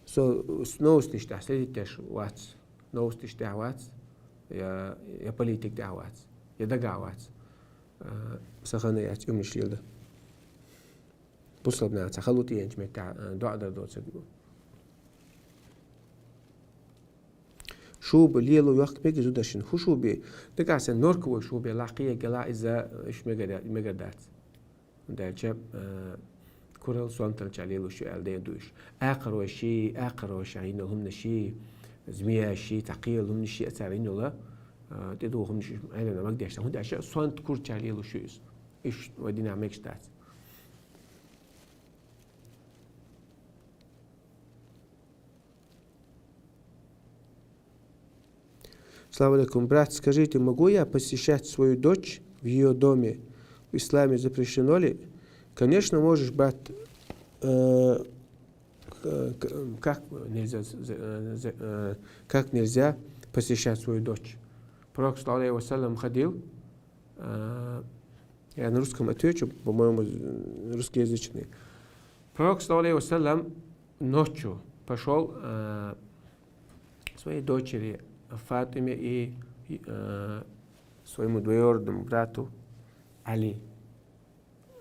Со с-, новосташ тӀехь следить деш вац. Новосташ тӀехь вац. Я, я политик тӀехь вац. Я дагахь вац. А, сан хан яц, уьманаш леладан. Бусалба нахаца хало тӀееанчу меттехь, а, доӀа дар доцург ду. Шуба лело йохк мега зударшин, хӀу шубе, дагахь санна норковой шубе лакхе гала иза, иш мегар, мегар дац. ХӀунда аьлча, а, курал сонталча лелуш ю аьлла ден ду иш. Акхарой ши, акхарой ша йинал хӀумна ши, змея ши, цхьа кхел хӀумна ши, а цара йинала, а, тӀедугӀу хӀумна ши, Ӏелам набаг деш. ХӀунда аьлча сонт курча лелуш ю иш. Иш вай динахь мегаш дац. Салам алейкум, брат. Скажите, могу я посещать свою дочь в ее доме? В исламе запрещено ли? Конечно, можешь, брат. Э, к- к- как нельзя, з- з- э, з- э, как нельзя посещать свою дочь? Пророк, саллаллаху алейхи ва саллям, ходил, э, я на русском отвечу, по-моему, з- русскоязычный. Пророк, саллаллаху алейхи ва саллям, ночью пошел, э, своей дочери Фатиме и, и, э, своему двоюродному брату Али.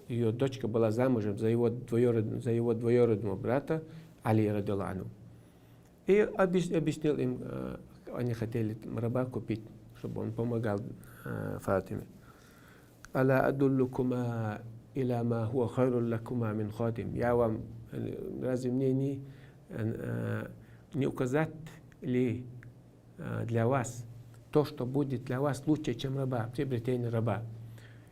Ее дочка была замужем за его двоюродного, за его двоюродного брата Али, радияллаху анху. И объяс- объяснил им, э, они хотели там раба купить, чтобы он помогал, э, Фатиме. «Аля адуллукума иля ма хуа хайрул лакума мин хадим». Я вам, э, разве мне не, э, не указать ли, э, для вас то, что будет для вас лучше, чем раба, приобретение раба?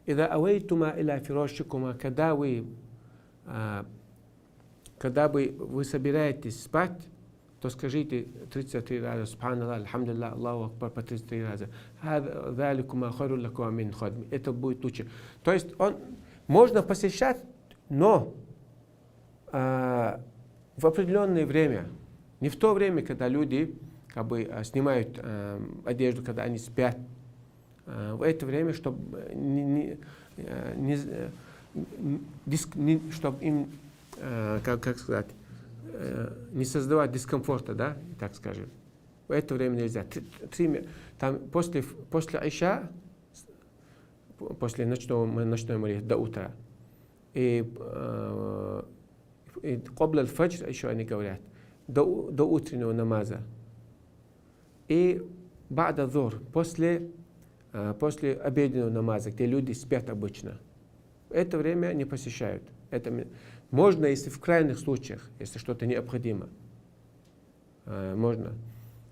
«Иза авайтума иля фирашикума», когда вы, э, когда вы, вы собираетесь спать, то скажите тридцать три раза «Субханаллах, Альхамдулиллах, Аллаху Акбар» по тридцать три раза. «Хаза- заликума хайрул лакума мин хадим». Это будет лучше. То есть он, можно посещать, но, а, в определённое время. Не в то время, когда люди как бы, а, снимают, а, одежду, когда они спят. А, в это время, чтобы не, не, э, не з- э, н- диск- не- чтоб им, э, как, как сказать, э, не создавать дискомфорта, да, так скажем. В это время нельзя. Три- три ме- там после, ф- после иша, с- п- после ночного, м- ночной молитвы до утра. И, э, и кобла аль-фаджр ещё они говорят, до, у- до утреннего намаза. И ба'да зур, после, э, после обеденного намаза, где люди спят обычно. Это время не посещают. Это м- можно, если в крайних случаях, если что-то необходимо. Э, можно.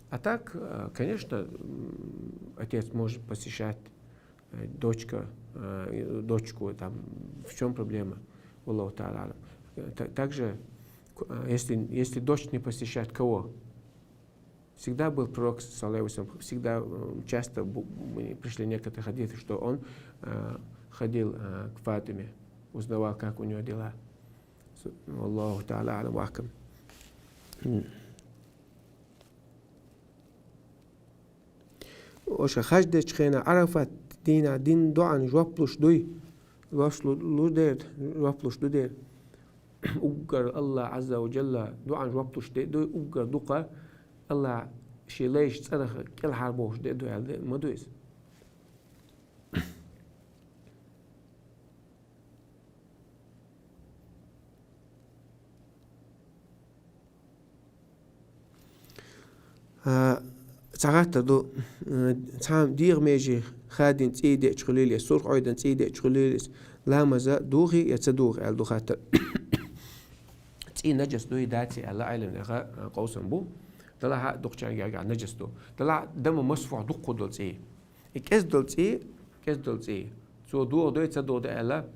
А так, э, конечно, м, отец может посещать, э, дочка, э, и дочку, там, в чём проблема? Аллаху та'аля алям. Э, та- Также, к- э, если, если дочь не посещает кого? Всегда был пророк, саллаллаху алейхи ва саллям, всегда, э, часто бу- мы пришли некоторые хадисы, что он, э, ходил, э, к Фатиме, узнавал, как у неё дела. С- Аллаху та'аля алям ва ахкам. М. Оша хаж дечу хенахь Ӏарафат дийнахь дина дуӀан жоп луш дуй? Жоп лу- луш дера, жоп луш ду дера. Уггар Аллах Азза ва Джалла дуӀан жоп луш де дуй, уггар дукха Аллах шен лайшан цӀарах кӀелхьарбохуш де дуй аьлла де ма ду иза. А, цхьа гӀаттар ду, э, цхьа дегӀан меже хадийна цӀий деъча хуьлийла, я сурх Ӏойдан цӀий деъча хуьлийла, ламаза духий я ца духий аьлла ду хаттар. ЦӀий нажас дуй, даций аьлла Ӏеламнаха, а, къовсам бу. Делахь а дукхачарна гергахь нажас ду. Делахь а дама масфухь дуккха долу цӀий. И кӀеза долу цӀий, кӀеза долу цӀий. Цо доху дой, ца доху дой аьлла,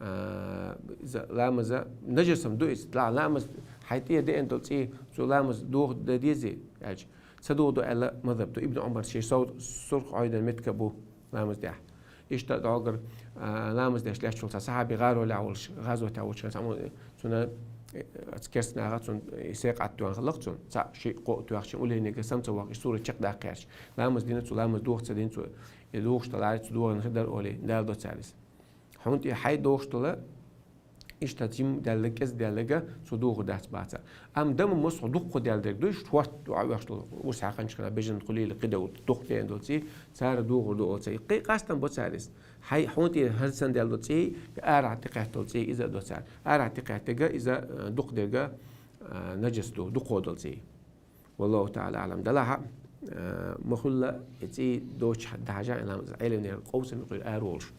а, иза ламаза нажас-м ду иза. Ла- ламаз хьайн тӀе деана долу цӀий, цо ламаз доху дан дезий аьлча, ца доху ду аьлла мазхаб ду. Ибн Ӏумар шен сов- сурх Ӏойдан меттиг бу ламаз тӀехь. Иштта дӀогара, а, ламаз деш лаьтташ волу цхьа сахьаби гӀаролехь волуш, гӀазотехь волчу хенахь цхьа Цунна, э, оцу керста наха цунна, э, сакъат тоьхна хилла-кх цунна. Цхьаъ, шиъ, кхоъ тоьхча, уллехь а самца воккхуш, и сура чекхдаккха гӀерташ. Ламаз дина цо, ламаз доху ца дина цо, и дохуш даларе цо дохийна хир дара олий, Дала до цаьрца. Хьуна тӀе хьайн дохуш дала, иштта жима даьлларг, кӀеза даьлларг, цо дохур дац бац. Амма дама масхьа дуккха даьлла дерг ду, иштта хӀотта дуьхьа оьхуш долу, урс хьаькханчу хенахь бежана хуьлийла кхидолу, дукха деана долу цӀий, цара дохур ду олу цӀий. Кхин къастам бо цара иза. Хьайн, хьуна тӀера хӀара санна даьлла долу цӀий, арахь тӀекхетталу цӀий, иза а до цара. Арахь тӀекхеттарг иза, э, дукха дерг, э, нажас ду, дукха долу цӀий. Валлаху та'ала а'лам. Делахь а, Э, ма хуьлла, э, цӀий доцуш дӀахьажа а ламаз, Ӏеламнера къовсам юкъера ара волуш.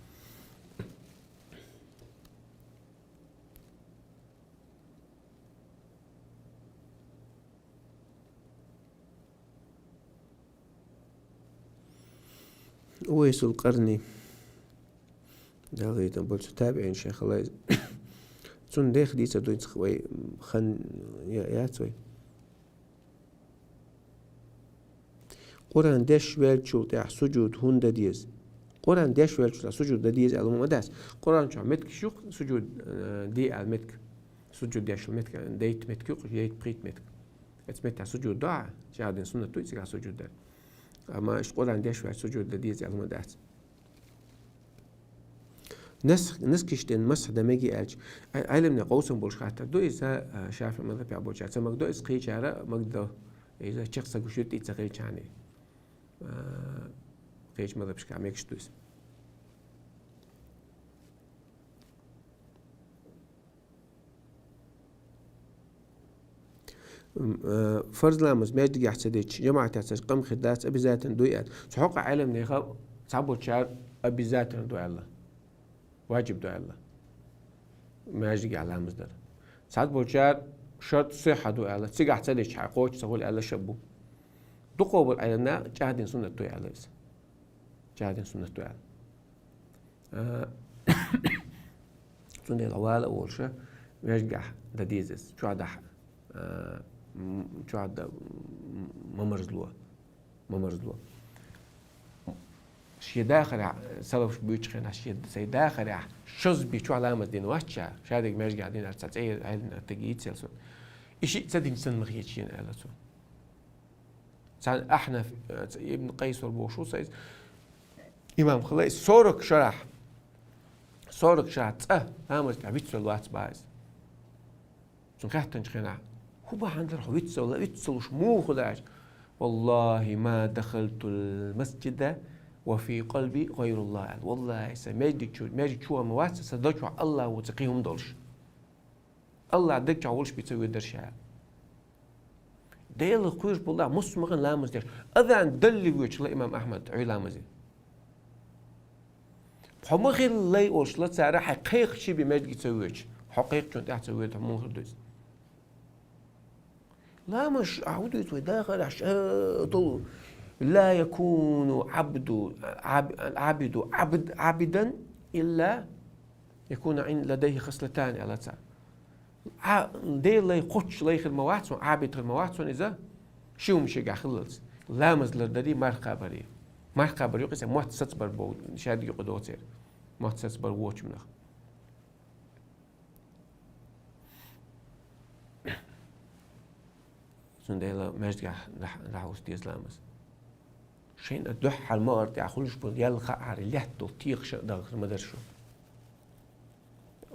Увайсул Къарни. Дала гӀайтан болчу табиӀин шайх хилла иза. Цунна дех дийца дуьйцух вай хан я-, яц вай. Къуръан деш веллачул тӀаьхьа сужуд хӀунда дан деза? Къуръан деш веллачул тӀаьхьа сужуд дан деза аьлла ма дац. Къуръан чохь меттигаш ю-кх сужуд, э, де аьлла меттиг. Сужуд деш йолу меттиг, дейтта меттиг ю-кх, дейтта-пхийтта меттиг. Оцу меттехь сужуд до ахь, шадин суннат ду и цигахь сужуд дар. Амма иштта Къуръан деш ваьлча сужуд дан деза аьлла ма дац. Нас-, наскаш ден масхь дан мегий аьлча, Ӏе-, Ӏеламнех къовсам болуш хаттар ду иза, а, ШафиӀ мазхабехь болчара ца магадо иза, кхечара магадо иза, чекх ца гуш ю тӀе ца хилчарний. А, кхечу мазхабашкахь мегаш ду иза. М, э, фарз ламаз маьждигехь ца дича, жамаӀатехь ца дича, къам хир дац, обязательно дуй аьлла. Цу хьокъехь Ӏеламнеха цхьаболчара обязательно ду аьлла. Ваджиб ду аьлла. Маьждигехь ламаз дар. Цхьаболчара шарт сихьа ду аьлла. Цигахь ца дича, хьайн кхочуш ца хуьлу аьлла ша бу. Дукхахболу Ӏеламнаха чӀагӀдина суннат ду аьлла иза. ЧӀагӀдина суннат ду аьлла. А, цундела вала а волуша, маьждигехь дан деза иза, чохь дахьа, а, м, чохь дан, м, ма марзло, ма марзло. Шен дахарехь, салафаш буьйцучу хенахь, шен, сайн дахарехь шозза бен чохь ламаз дина вац ша, шадерг маьждигехь дина аьлла, цхьа цӀера Ӏеламнех стаг йийцира суна. И шиъ ца динчу санна ма хеташ йина аьлла цо. Цхьана Ахьнаф, э, ц-, Ибн Къайс вара бохуш ву сан иза. Имам хилла иза сорок шарахь, сорок шарахь цкъа ламаз тӀехь вицвелла вац боху иза. Цунна хаьттинчу хенахь: «ХӀун бахьана дара хьо вицвелла, вицвелуш муха хуьлу аьлча?» «Валлахи, ма дахалтул масджида ва фи къалби гӀайруллах», – аьлла. «Валлахи, сан маьждиг чу, маьждиг чу ма вац сан, сан дан чохь Аллах ву ца кхин хӀума долуш». Аллах даг чохь волуш бен ца воьдура ша. Делах кхоьруш болу нах массо а ма хилла ламаз деш. Азан далале воьдуш хилла имам Ахьмад, Ӏуьйра ламазе. Хьо ма хилла лай олуш хилла цара, хьайн кхайкхича бен маьждиге ца воьдуш. Хьо кхайкхичунна тӀаьхьа ца воьду, хьо муха хир ду иза? Ламаз, а, хӀун дуьйцу вай дахарехь, ша долу: «Ла якуну Ӏабду, Ӏаб-, Ӏабиду Ӏабд-, Ӏабидан илла якуна ин ладайхи хаслатани», – аьлла цара. Ӏа-, Делан лай кхоччуш лай хир ма вац хьуна, Ӏабид хир ма вац хьуна иза, ши хӀума шегахь хиллалц. Ламаз лардарий, марха кхабарий. Марха кхабар юкъа иза мотт сацбар боху, шадерг юкъа доцург. Мотт сацбар вочу хӀуманах. Цундела маьждигехь дӀа-, дӀахьуш деза ламаз. Шайна дуьххьара могӀара тӀехь хуьлуш болу ял хаахьара лаьтта долу текхаш а дахар ма дара шу,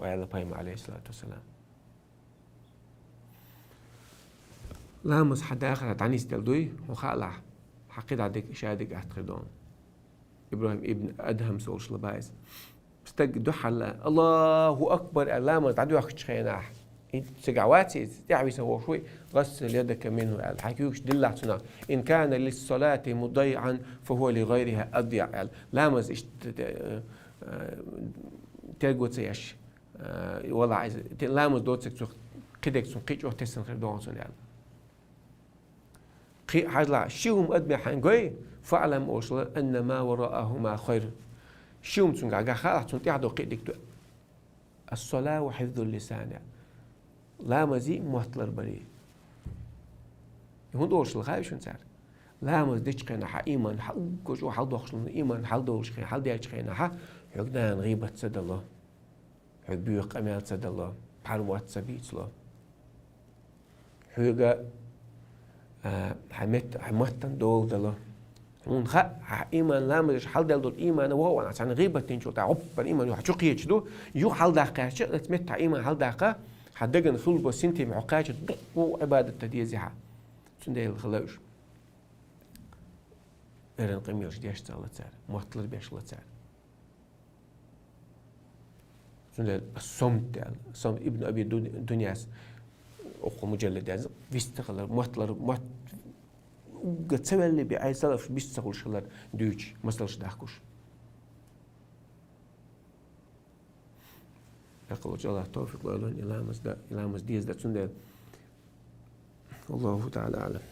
аьлла Пайхамара, Ӏалайхиссалату вассалам. Ламаз хьан дахарехь дӀанисделла дуй, хьуна хаалахь, хьан кхидӀа дерг, шадерг атта хир ду хьуна. ИбрахӀим ибн Адхьамс олуш хилла боху иза. Стаг дуьххьара «Аллаху акбар» аьлла ламаз дӀадоьхкучу хенахь, и цигахь вац иза, тӀаьхьа виса вохуш вуй, «гӀассил ядака минху», – аьлла, хьайн куьйгаш диллахь цунах, «ин кана лиссалати мудаййиӀан, фа хӀуа ли гӀайрихӀа адйаӀ», – аьлла. Ламаз иштта, э, э, терго ца еш, э, валахь иза, те-, ламаз доцург цу кхидерг цунна кхин а чӀогӀа тесна хир ду хьуна цунна аьлла. Кхин а хьажалахь, ши хӀума адамехь хьайна гой, «фаӀлам», – олуш хилла, «анна ма вараахӀума хайр». Ши хӀума цуьнга гахь хаалахь, цунна тӀехь ду кхин а дика ду. «Ас-салату ва хьифзул лисани». Ламазий, мотт ларбарий. И хӀунда олуш хилла хаьий шуна цара? Ламаз дечу хенахь хьан иман хьан уггар чӀогӀа хьалдоккхуш хилла, иман хьалдолуш хен, хьалдаьллачу хенахь хьоьга нана гӀийбат ца дало. Хьоьга боьха къамел ца дало, пхьармотт ца бийцало. Хьоьга, а, хьан мет-, хьан маттана дола дало. Хьуна хаьа, хьан иман ламазаш хьалдаьлла долу иман вогӀу ван, цхьана гӀийбат динчул тӀаьхьа гӀоппара иман юха чу кхеча ду, юха хьалдаккха кхаьчча, оцу меттехь иман хьалдаккха, хьан дагана хуьлуш болу синтем хьо кхаьчча, дуккха Ӏибадат дан деза хьан. Цундела хила уьш. Эрна къамелаш деш ца хилла цара, мотт ларбеш хилла цара. Цундела сомт аьлла, сомт Ибн Аби Дун-, Дуньяс, окху муджаллад яз, вистхилар, мотт лар-, мотт угга ца ваьлли бе, ай салаф бист ца хуьлуш хилар дуьйцуш, масалш дахкуш. Дакъалучу Аллах тавфикъ лойла, и ламаз да, и ламаз деза да цундела. Аллаху та'ала а'лам.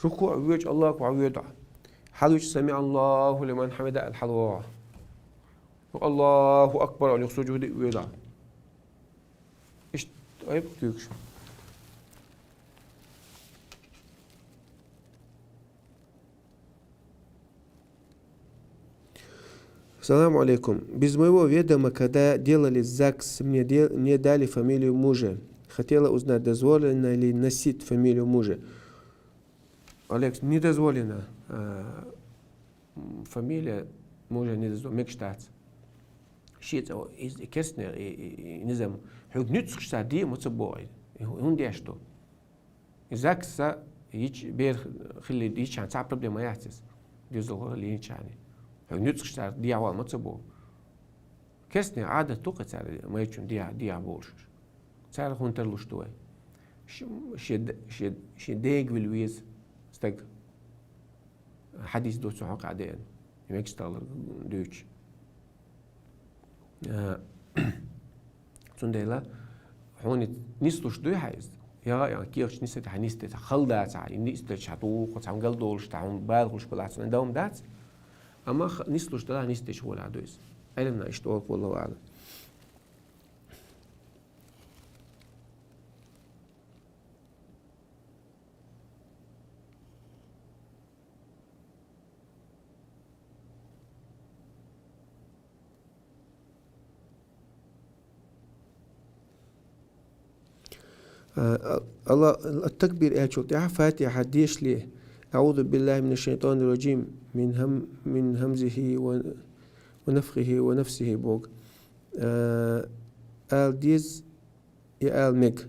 РукуӀ воьдуш Аллаху акбар воьду. Хьалвича «Сами'аллаху лиман хьамида» аьлла хьалвогӀу. Аллаху акбар аьлла юха сужуде воьду. Иштта айба куьйгаш. Салам алейкум. Без моего ведома, когда делали ЗАГС, мне, де- мне дали фамилию мужа. Хотела узнать, дозволено ли носить фамилию мужа. Алекс, не дозволено, а, м, фамилия мужа не дозволено, мегаш дац. Шен цӀа из керстнера и, и, и низам. Хьоьга нуьцкъаш цара де ма ца боху. И хӀу-, хӀунда деш ду? И ЗАГС йича, бер хилли йича цхьа проблема яц иза. Доьзалхо хилли йича. Хьоьга нуьцкъаш цара дехьавала ма ца боху. Керстнера Ӏадат ду-кх цара майрачунна дехьа, дехьа болуш уьш. Цара хӀунда тарлуш ду вай? Ш-, шен д-, шен, шен дега вилла веза стаг. Хьадис ду цу хьокъехь деана. Мегаш далар дуьйцуш. А, цундела хьуна нислуш дуй хьан иза? Яга а кехаташ нисдайта, хьан нисдайта, хала дац хьан, и нисдайта хьан туху, цхьа гал долуш, хьуна бала хуьлуш балахь, цунна дан дац. Амма х-, нислуш далахь, нисдайта гӀолехь ду иза. Ӏилманаш иштта олу, валлаху аӀлам. А, а, Алла, ат-такбир аьллачул тӀаьхьа Фатихьа дешале, «أعوذ بالله من الشيطان الرجيم، من هم-، من همزه و-، ونفخه ونفثه» боху. А, ала деза, я ала мега.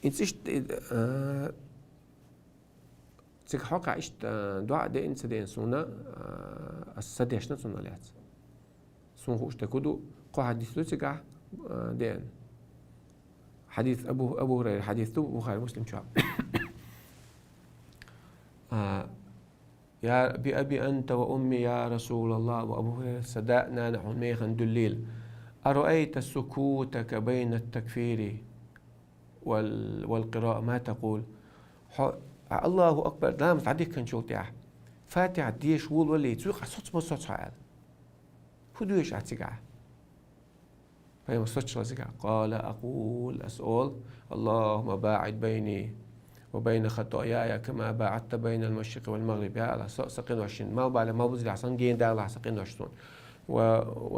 ХӀинца иштта, а, цига хьокъехь иштта, а, доӀа деана ца деана суна, а, ас ца дешна цунна лаьцна. Суна хууш дерг хӀун ду, кхо хьадис ду цигахь, а, деана. Хьадис Абу, Абу Хурайра хьадис ду, Бухари, Муслим чохь. А, يا بأبي أنت وأمي يا رسول الله, ва Абу Хурайра, сан да а, нана а хьуна механа дуьллийла. أرأيت سكوتك بين التكبير وال-، والقراءة ما تقول؟ Хьо, Аллаху акбар, ламаз дӀадихкинчул тӀаьхьа, Фатихьа деша волавале, цу юкъахь соц ма соцу хьо аьлла. ХӀун доьшу ахь цигахь? Пайхамар соцуш хилла цигахь: قال أقول, ас олу: اللهم باعد بيني وبين خطاياي كما باعدت بين المشرق والمغرب. Я Аллах, со а, сан къиношна, малхбалехь, малхбузехь санна гена далахь сан къинош суна. و،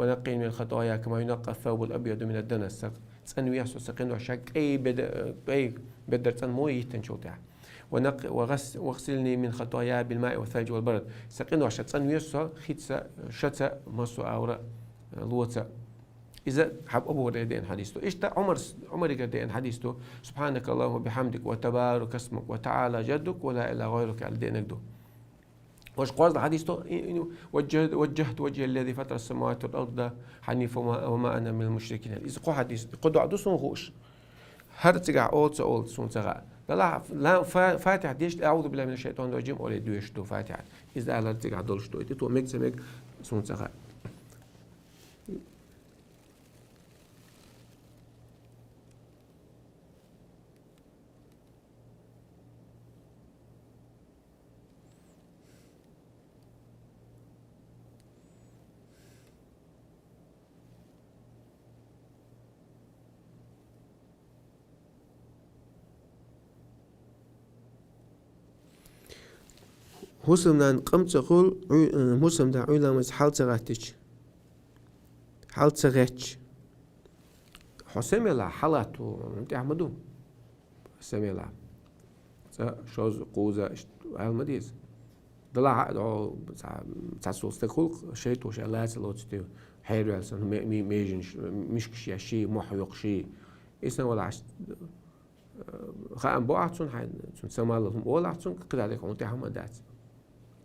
ونقني من خطاياي كما ينقى الثوب الأبيض من الدنس. Сан цӀанвехьа со сан къиношна, кӀай беда-, кӀай бедар цӀанмо йиттинчул тӀаьхьа. ونق-، وغس-، واغسلني من خطاياي بالماء والثلج والبرد. Сан къиношна цӀанве со хица, шаца, массо а агӀора, лоца. Иза хьаб Абу Хурайра деана хьадис ду. Иштта Ӏумар, Ӏумаригара деана хьадис ду: سبحانك اللهم وبحمدك وتبارك اسمك وتعالى جدك ولا إله غيرك аьлла деанарг ду. Ваша кхозлагӀа хьадис ду: إن، إن وجهت، وجهت وجهي للذي فطر السماوات والأرض حنيفا وما، وما أنا من المشركين. Иза кхо хьадис, кхо доӀа ду суна хууш. ХӀара цигахь олу, ца олу, суна ца хаьа. Далахь, ла-, фа-, Фатихьа дешча, أعوذ بالله من الشيطان الرجيم олий доьшуш ду Фатихьа. Иза алар цигахь долуш ду. И тӀе то мега, ца мега, суна ца хаьа. ХӀусамнана къам ца хуьлу, Ӏуь-, э, хӀусамда Ӏуьйранна хьал ца гӀаттича. Хьал ца гӀеттича. Хьо сема елахь, хьалатто, хьуна тӀехь ма ду. Сема елахь. Цкъа, шозза, кхузза, иштта ала ма деза. Далахь а, хьо, цхьа, цхьа цул стаг хуьлу-кх, шайтӀо ша лаца лоцу тӀе, хьерваьлла санна, ме-, ме-, меженаш, мишкаш еш, ший мохь йоккхуш. И санна валахь, хаам бо ахь цунна хьайна, цунна самалла хӀума олахь цунна, кхидӀа дерг хьуна тӀехь хӀума дац.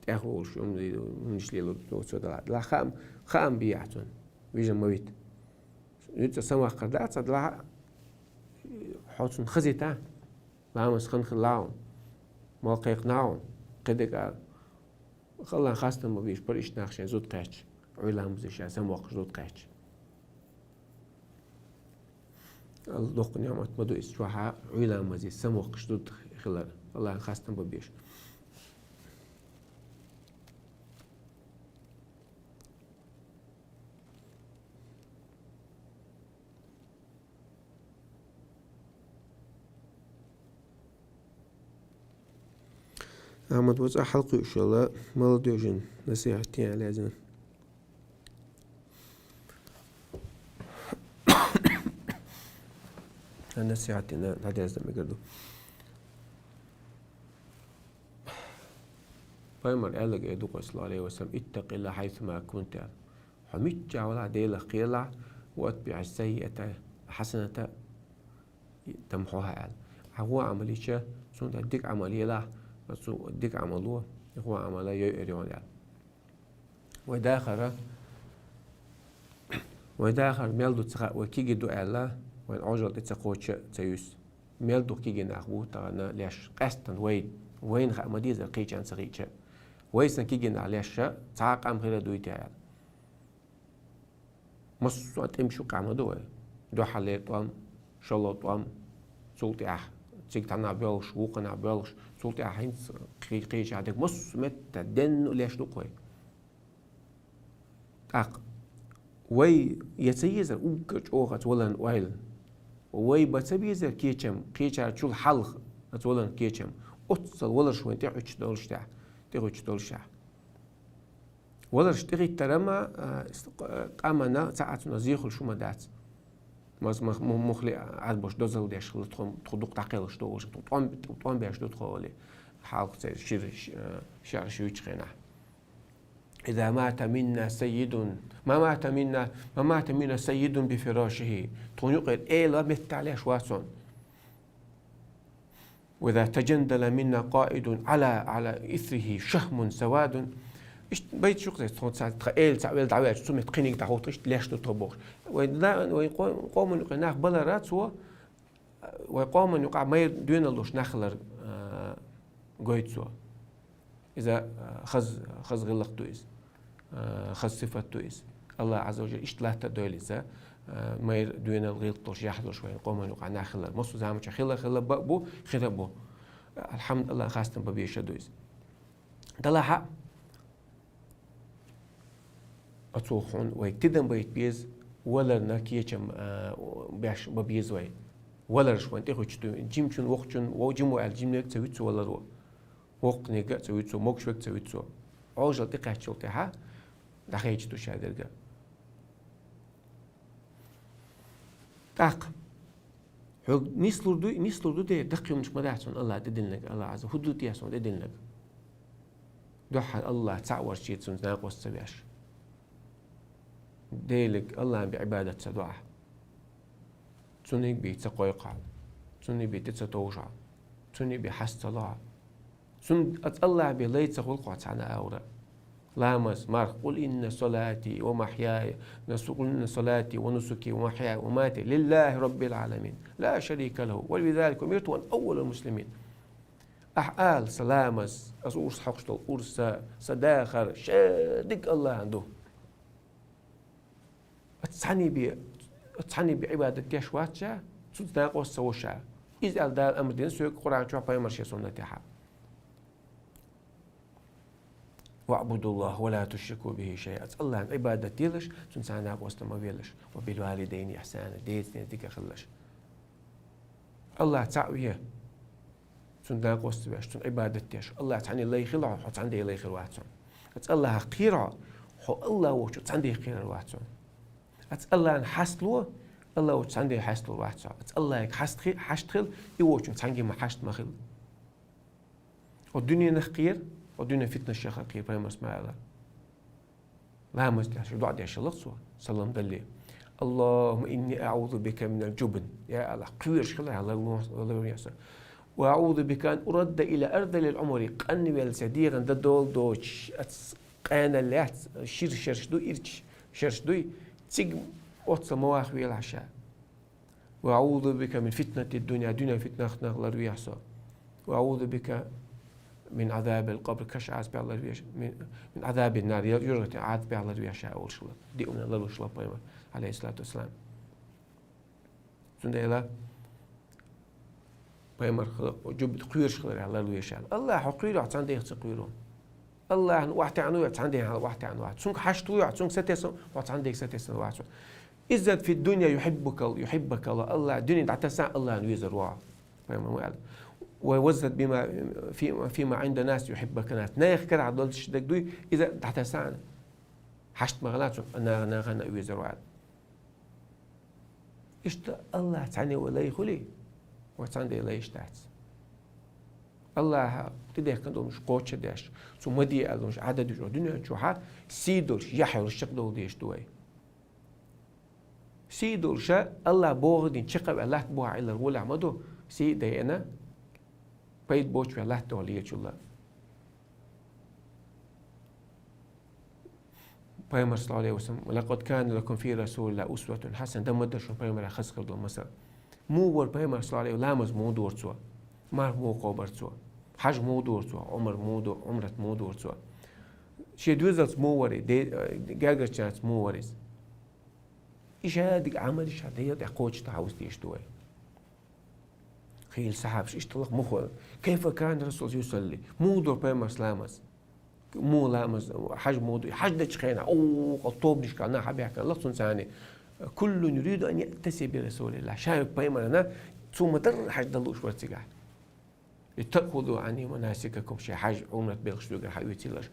эхь волуш, хӀуманаш лело цо делахь. Делахь хаам, хаам бийхьа цунна, вижна ма вита. Вуьйцу самаваккхар дац, делахь хьо цунна хазийта. Ламаз хан хилла хьуна, мол кхайкхина хьуна, кхидерг а, Аллахьан хастам бан безаш, пара иштта нах шайн зуда кхаьчча, Ӏуйламазе ша самаваккхаш зуда кхаьчча. Алла доккха ниӀмат ма ду иза чохь, Ӏуйламазе самаваккхаш зуда хилар, Аллахьан хастам бан безаш. Ахьмад, вацӀа хьалкхуьуш йолу молодёжан насихьат дина лезна. Насихьат дина хьадезна мегар ду. Пайхамар аьлларг эр ду-кх, саллаллаху Ӏалайхи ва саллам: «Иттакъиллахьа хьайсума кунта», аьлла. Хьо миччахь велахь, Делах кхералахь, «ва атбиӀис-саййиӀата-хьасаната тамхьуха», аьлла. Ахьа вон Ӏамал йича, цунна тӀехь дика Ӏамал елахь, цу дика Ӏамало вон Ӏамал йойур ю хьуна, аьлла. Вай дахар, вай дахар мел ду ца хаьа, вай кегий ду аьлла, вайн Ӏожалла тӀе ца кхочуш а ца юьсу. Мел дукха кегий нах бу тахана леш, къаьсттина вай, вайна хаа ма дезара кхечарна ца хиъча. Вай санна кегий нах леш, цхьа а къам хир а дуй те аьлла. Массо а тӀемаш юкъахь ма ду вай. Дуьххьарлера тӀом, шолгӀа тӀом, цул тӀаьхьа цига цхьанхьа боьлхуш, вукхунхьа боьлхуш, цул тӀаьхьа хӀинца кхи-, кхечахь дерг массо а метта денна леш ду-кх вай. ТӀаккха вай я ца езара уггар чӀогӀа оцу валарна ойла? Вай бан ца безара кечам, кхечарчул хьалха оцу валарна кечам? Оццул валарш вайн тӀехӀуьттуш долуш тӀехь, тӀехӀуьттуш долуш тӀехь. Валарш тӀехӀиттаран а, а, с-, къ-, къаманна цхьа а цунах зехула шу ма дац. Маз-, мах-, му-, муххале а Ӏарбош дозалла деш хилла, тхо, тхо дукха дӀакхелхаш ду олуш, тхо тӀом, тӀом беш ду тхо олий. Хьалха церан шира, ш-, а, шаьраш юьйцучу хенахь. «Иза мата минна саййидун, ма мата минна, ма мата минна саййидун би фирашихи». Тхуна юкъера эла меттахь леш вац хьуна. «Ва иза тажандала минна къаидун ала, ала исрихи шахмун савадун». Иштта байт шу-кх иза, тхуна цхьа, тхан эла цхьаъ велла дӀаваьлча, цу метта кхиниг дӀахӀутту, иштта леш ду тхо бохуш. Вай на-, вай къо-, къоман юкъа нах балара цо, вай къоман юкъахь майра доьналла долуш нах хилар, а, гойту цо. Иза, а, хаза, хаза гӀиллакх ду иза. А, хаза сифат ду иза. Аллах Ӏазза ва Жалла иштта латта а дойла иза, а, майра доьналла гӀиллакх долуш, яхь долуш вайн къоман юкъахь нах хилар. Массо а заманчохь хилла, хилла бу, хир а бу. Алхьамдулиллах, хастам бан безаш а ду иза. Делахь а, оцо хьуна вай тидам байта беза, валарна кечам, а, беш бан беза вай. Валарш вайн тӀехӀуьттуш ду, жимачун, вокхачун, во-, жимо аьлла жиманиг ца вуьту цо валаро. Воккханиг а ца вуьту цо, могуш верг ца вуьту цо. Ӏожалла тӀекхаьччул тӀаьхьа дӀахӀоьттуш ду ша дерг а. ТӀаккха хьоьга нислур дуй, нислур ду дера, даккхий хӀуманаш ма дац хьуна Аллах тӀедиллинарг, Аллах Ӏазза, хӀун ду те хьуна тӀедиллинарг? Дуьххьара Аллах цхьаъ варчий цуьнца накъост ца веш. Делиг Аллахьан бен Ӏибадат ца до ахь. Цунниг бен ца кхойкху ахь. Цунниг бен тӀе ца товжу ахь. Цунниг бен хьаста ца ло ахь. Цунна, оцу Аллахьан бен лай ца хуьлу хьо цхьана а агӀора. Ламаз, марха, «Къул инна салати ва махьяя», насу-, «Къул инна салати ва нусуки ва махьяя ва мамати лиллахи раббил Ӏаламин. Ла шарика лаху. Ва бизалика умирту ва ана аввалул муслимин». Ахь ала: «Сан ламаз, аса урс хьокхуш долу урс, сан дахар, шадерг Аллахьан ду». Оцу цхьанний бен, оцу цхьанний бен Ӏибадат деш вац ша, цуьнца накъост ца во ша. Иза аьлла Дала амр дина соьга Къуръан чохь, пайхамар шен суннатехь. «ВаӀбудуллахӀа ва ла тушрику бихӀи шайъа». Оцу Аллахьан Ӏибадат делаш, цуьнца накъост ма велаш. «Ва бил валидайни ихьсана», деца-ненаца дика хилалаш. Аллах цхьаъ ве, цунна накъост ца веш, цунна Ӏибадат деш. Аллах цхьанний лай хила хьо, хьо цхьанний лай хир вац хьуна. Оцу Аллахах кхера хьо, хьо Аллах волчу цхьанний кхерар вац хьуна. Оцу Аллахна хьаста ло, Аллах волчу цхьанний хьаста лур вац хьо. Оцу Аллахьга хьаста хи-, хьашт хила, и волчунна цхьанний ма хьашт ма хила. Хьо дуьненах кхера, хьо дуьненан фитнаш яхар кхера, пайхамарс ма аьлла. Ламаз тӀехь шу доӀа деш хилла цо, салам далле: «АллахӀумма инни аӀузу бика минал жубн». Я Аллах, кхоьруш хила хьан ларло-, ларло яса. وأعوذ بك أن أرد إلى أرذل العمر, къанвелла са дегӀан дан дола доцуш, оцу къаьналлац, шира шераш ду, ирча шераш дуй, цига оццул ма вахавелахь ша. وأعوذ بك من فتنة الدنيا, дуьненан фитнах ларвехьа со. وأعوذ بك من عذاب القبر, каш Ӏазапах ларвехьа, من, من عذاب النار, я юьртан Ӏазапах ларвехьа ша олуш хилла. Диъна ларлуш хилла пайхамар, Ӏалайхиссалату вассалам. Цундела пайхамар хила, жуб кхоьруш хиларехь ларлуш ву ша. АллахӀ хьо кхоьруш, цхьана дегӀ ца кхоьру. АллахӀна охьатаьӀна ву, цхьана дегӀ хьан охьатаьӀна вац. Цуьнга хьашт ву, цуьнга сатесна, хьо цхьана дегӀ сатесна вац. اذهب في الدنيا يحبك، يحبك الله. АллахӀ, дуьне дӀатасахь, АллахӀна везар ву хьо. Пайхамар ма аьлла. وتوسط بما في، فيما عند الناس يحبك الناس. Нехан карахь долуш дерг дуй, иза дӀатасахь. Хьашт ма хила цунна, наха, нахана а везар ву аьлла. Иштта АллахӀ цхьаьна вай лай хуьлий, вай цхьана дегӀ лайш дац. АллахӀа тӀедехкина долуш кхочушдеш, цо ма де аьлла долуш Ӏадат дуьйш, дуьнен чохь сий долуш, яхь йолуш чекхдовла дезаш ду вай. Сий долуша АллахӀ бохург дина чекхваьлла латта бухахь Ӏиллар гӀолехь ма ду, сий а дайина, пайда боцуш ваьлла латта доху лечулла. Пайхамар, саллаллаху Ӏалайхи ва саллам: «لقد كان لكم في رسول الله أسوة حسنة», дан ма дара шуна пайхамарехь хаза хир долу масал. Муха вара пайхамар, саллаллаху Ӏалайхи, ламаз муха дора цо? Марха муха кхобура цо? Хьаж муха дора цо? Ӏумар муха до-, Ӏумрат муха дора цо? Шен доьзалца муха вара, де-, гергарчарца муха вара иза? И шадерг Ӏамал иштта Делан тӀехь кхочушдан хьовса дезаш ду вай. Хийла сахьабаш иштта лаха муха вара. كيف كان الرسول يصلي؟ Муха дора пайхамарс ламаз? Муха ламаз, хьаж муха ду? Хьаж дечу хенахь, о, тобанашкахь нах хьабаьхкина лаха цунна царна. كل يريد أن يأتسي برسول الله. Ша пайхамарна, цо ма-дарра хьаж дан лууш вара цигахь. لتأخذوا عني مناسككم, шайн хьаж, Ӏумрат белхаш дуьйгара хьаоьцийла аша.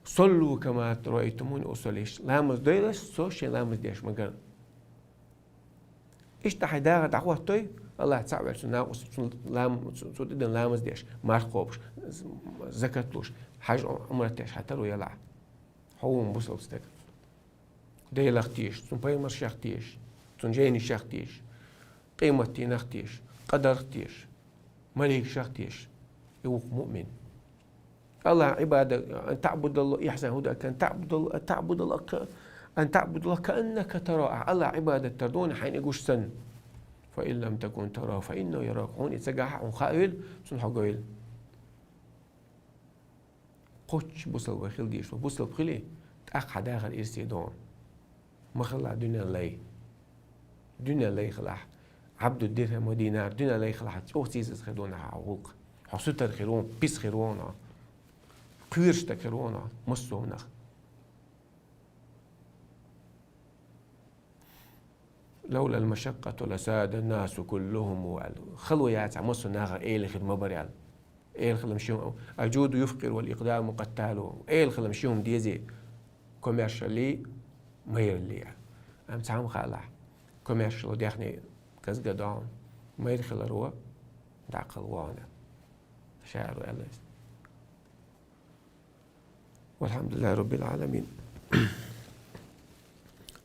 صلوا كما رأيتموني أصلي, ламаз дойла аша, со шен ламаз деш ма-гарра. Иштта хьайн дахар дӀахӀоттадой, АллахӀ цхьаъ велча, цу накъост, цу лам-, цу, цу тӀеден ламаз деш, марха кхобуш, з-, закат луш, хьаж, Ӏумрат деш хьан таро ялахь. Хьо ву-м бусалба стаг. Делах теша, цуьнан пайхамаршах теша, цуьнан жайнашах теша, къематдийнах теша, къадарх теша, маликашах теша. И ву-кх муъмин. АллахӀан Ӏибада-, أن تعبد الله, إحسان هدى, أن تعبد الله، أن تعبد الله ك-، أن تعبد الله كأنك تراه. АллахӀан Ӏибадат дар ду хьайна и гуш санна. فإن لم تكن تراه فإنه يراك. Хьуна и ца гахь а, хьуна хаийла, цунна хьо гойла. Кхоччуш бусалба вай хила дезаш ву. Бусалба хилий, тӀаккха хьан дахар ирсе ду хьуна. Ма хила дуьненан лай. Дуьненан лай хилахь. عبد الدرهم والدينار, дуьненан лай хилахь, чӀогӀа сийсаз хир ду хьан гӀуллакх. Хьо сутара хир ву хьуна, писа хир ву хьуна, кхоьруш стаг хир ву хьуна массо а хӀуманах. لولا المشقة لساد الناس كلهم, аьлла. Хало яцахь, массо а нахах эла хир ма бара аьлла. Эла хилам ши хӀума. الجود يفقر والإقدام قتال. Эла хилам ши хӀума дезий: комаьршаллий, майраллий. Амма цхьа хӀума хаалахь: комаьршало даьхни казгадо хьуна, майра хиларо дӀакхалвахьуна. Шаьаро аьлла иза. والحمد لله رب العالمين.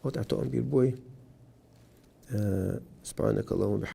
Вот а то он бир бой. Э, سبحانك اللهم وبحمدك.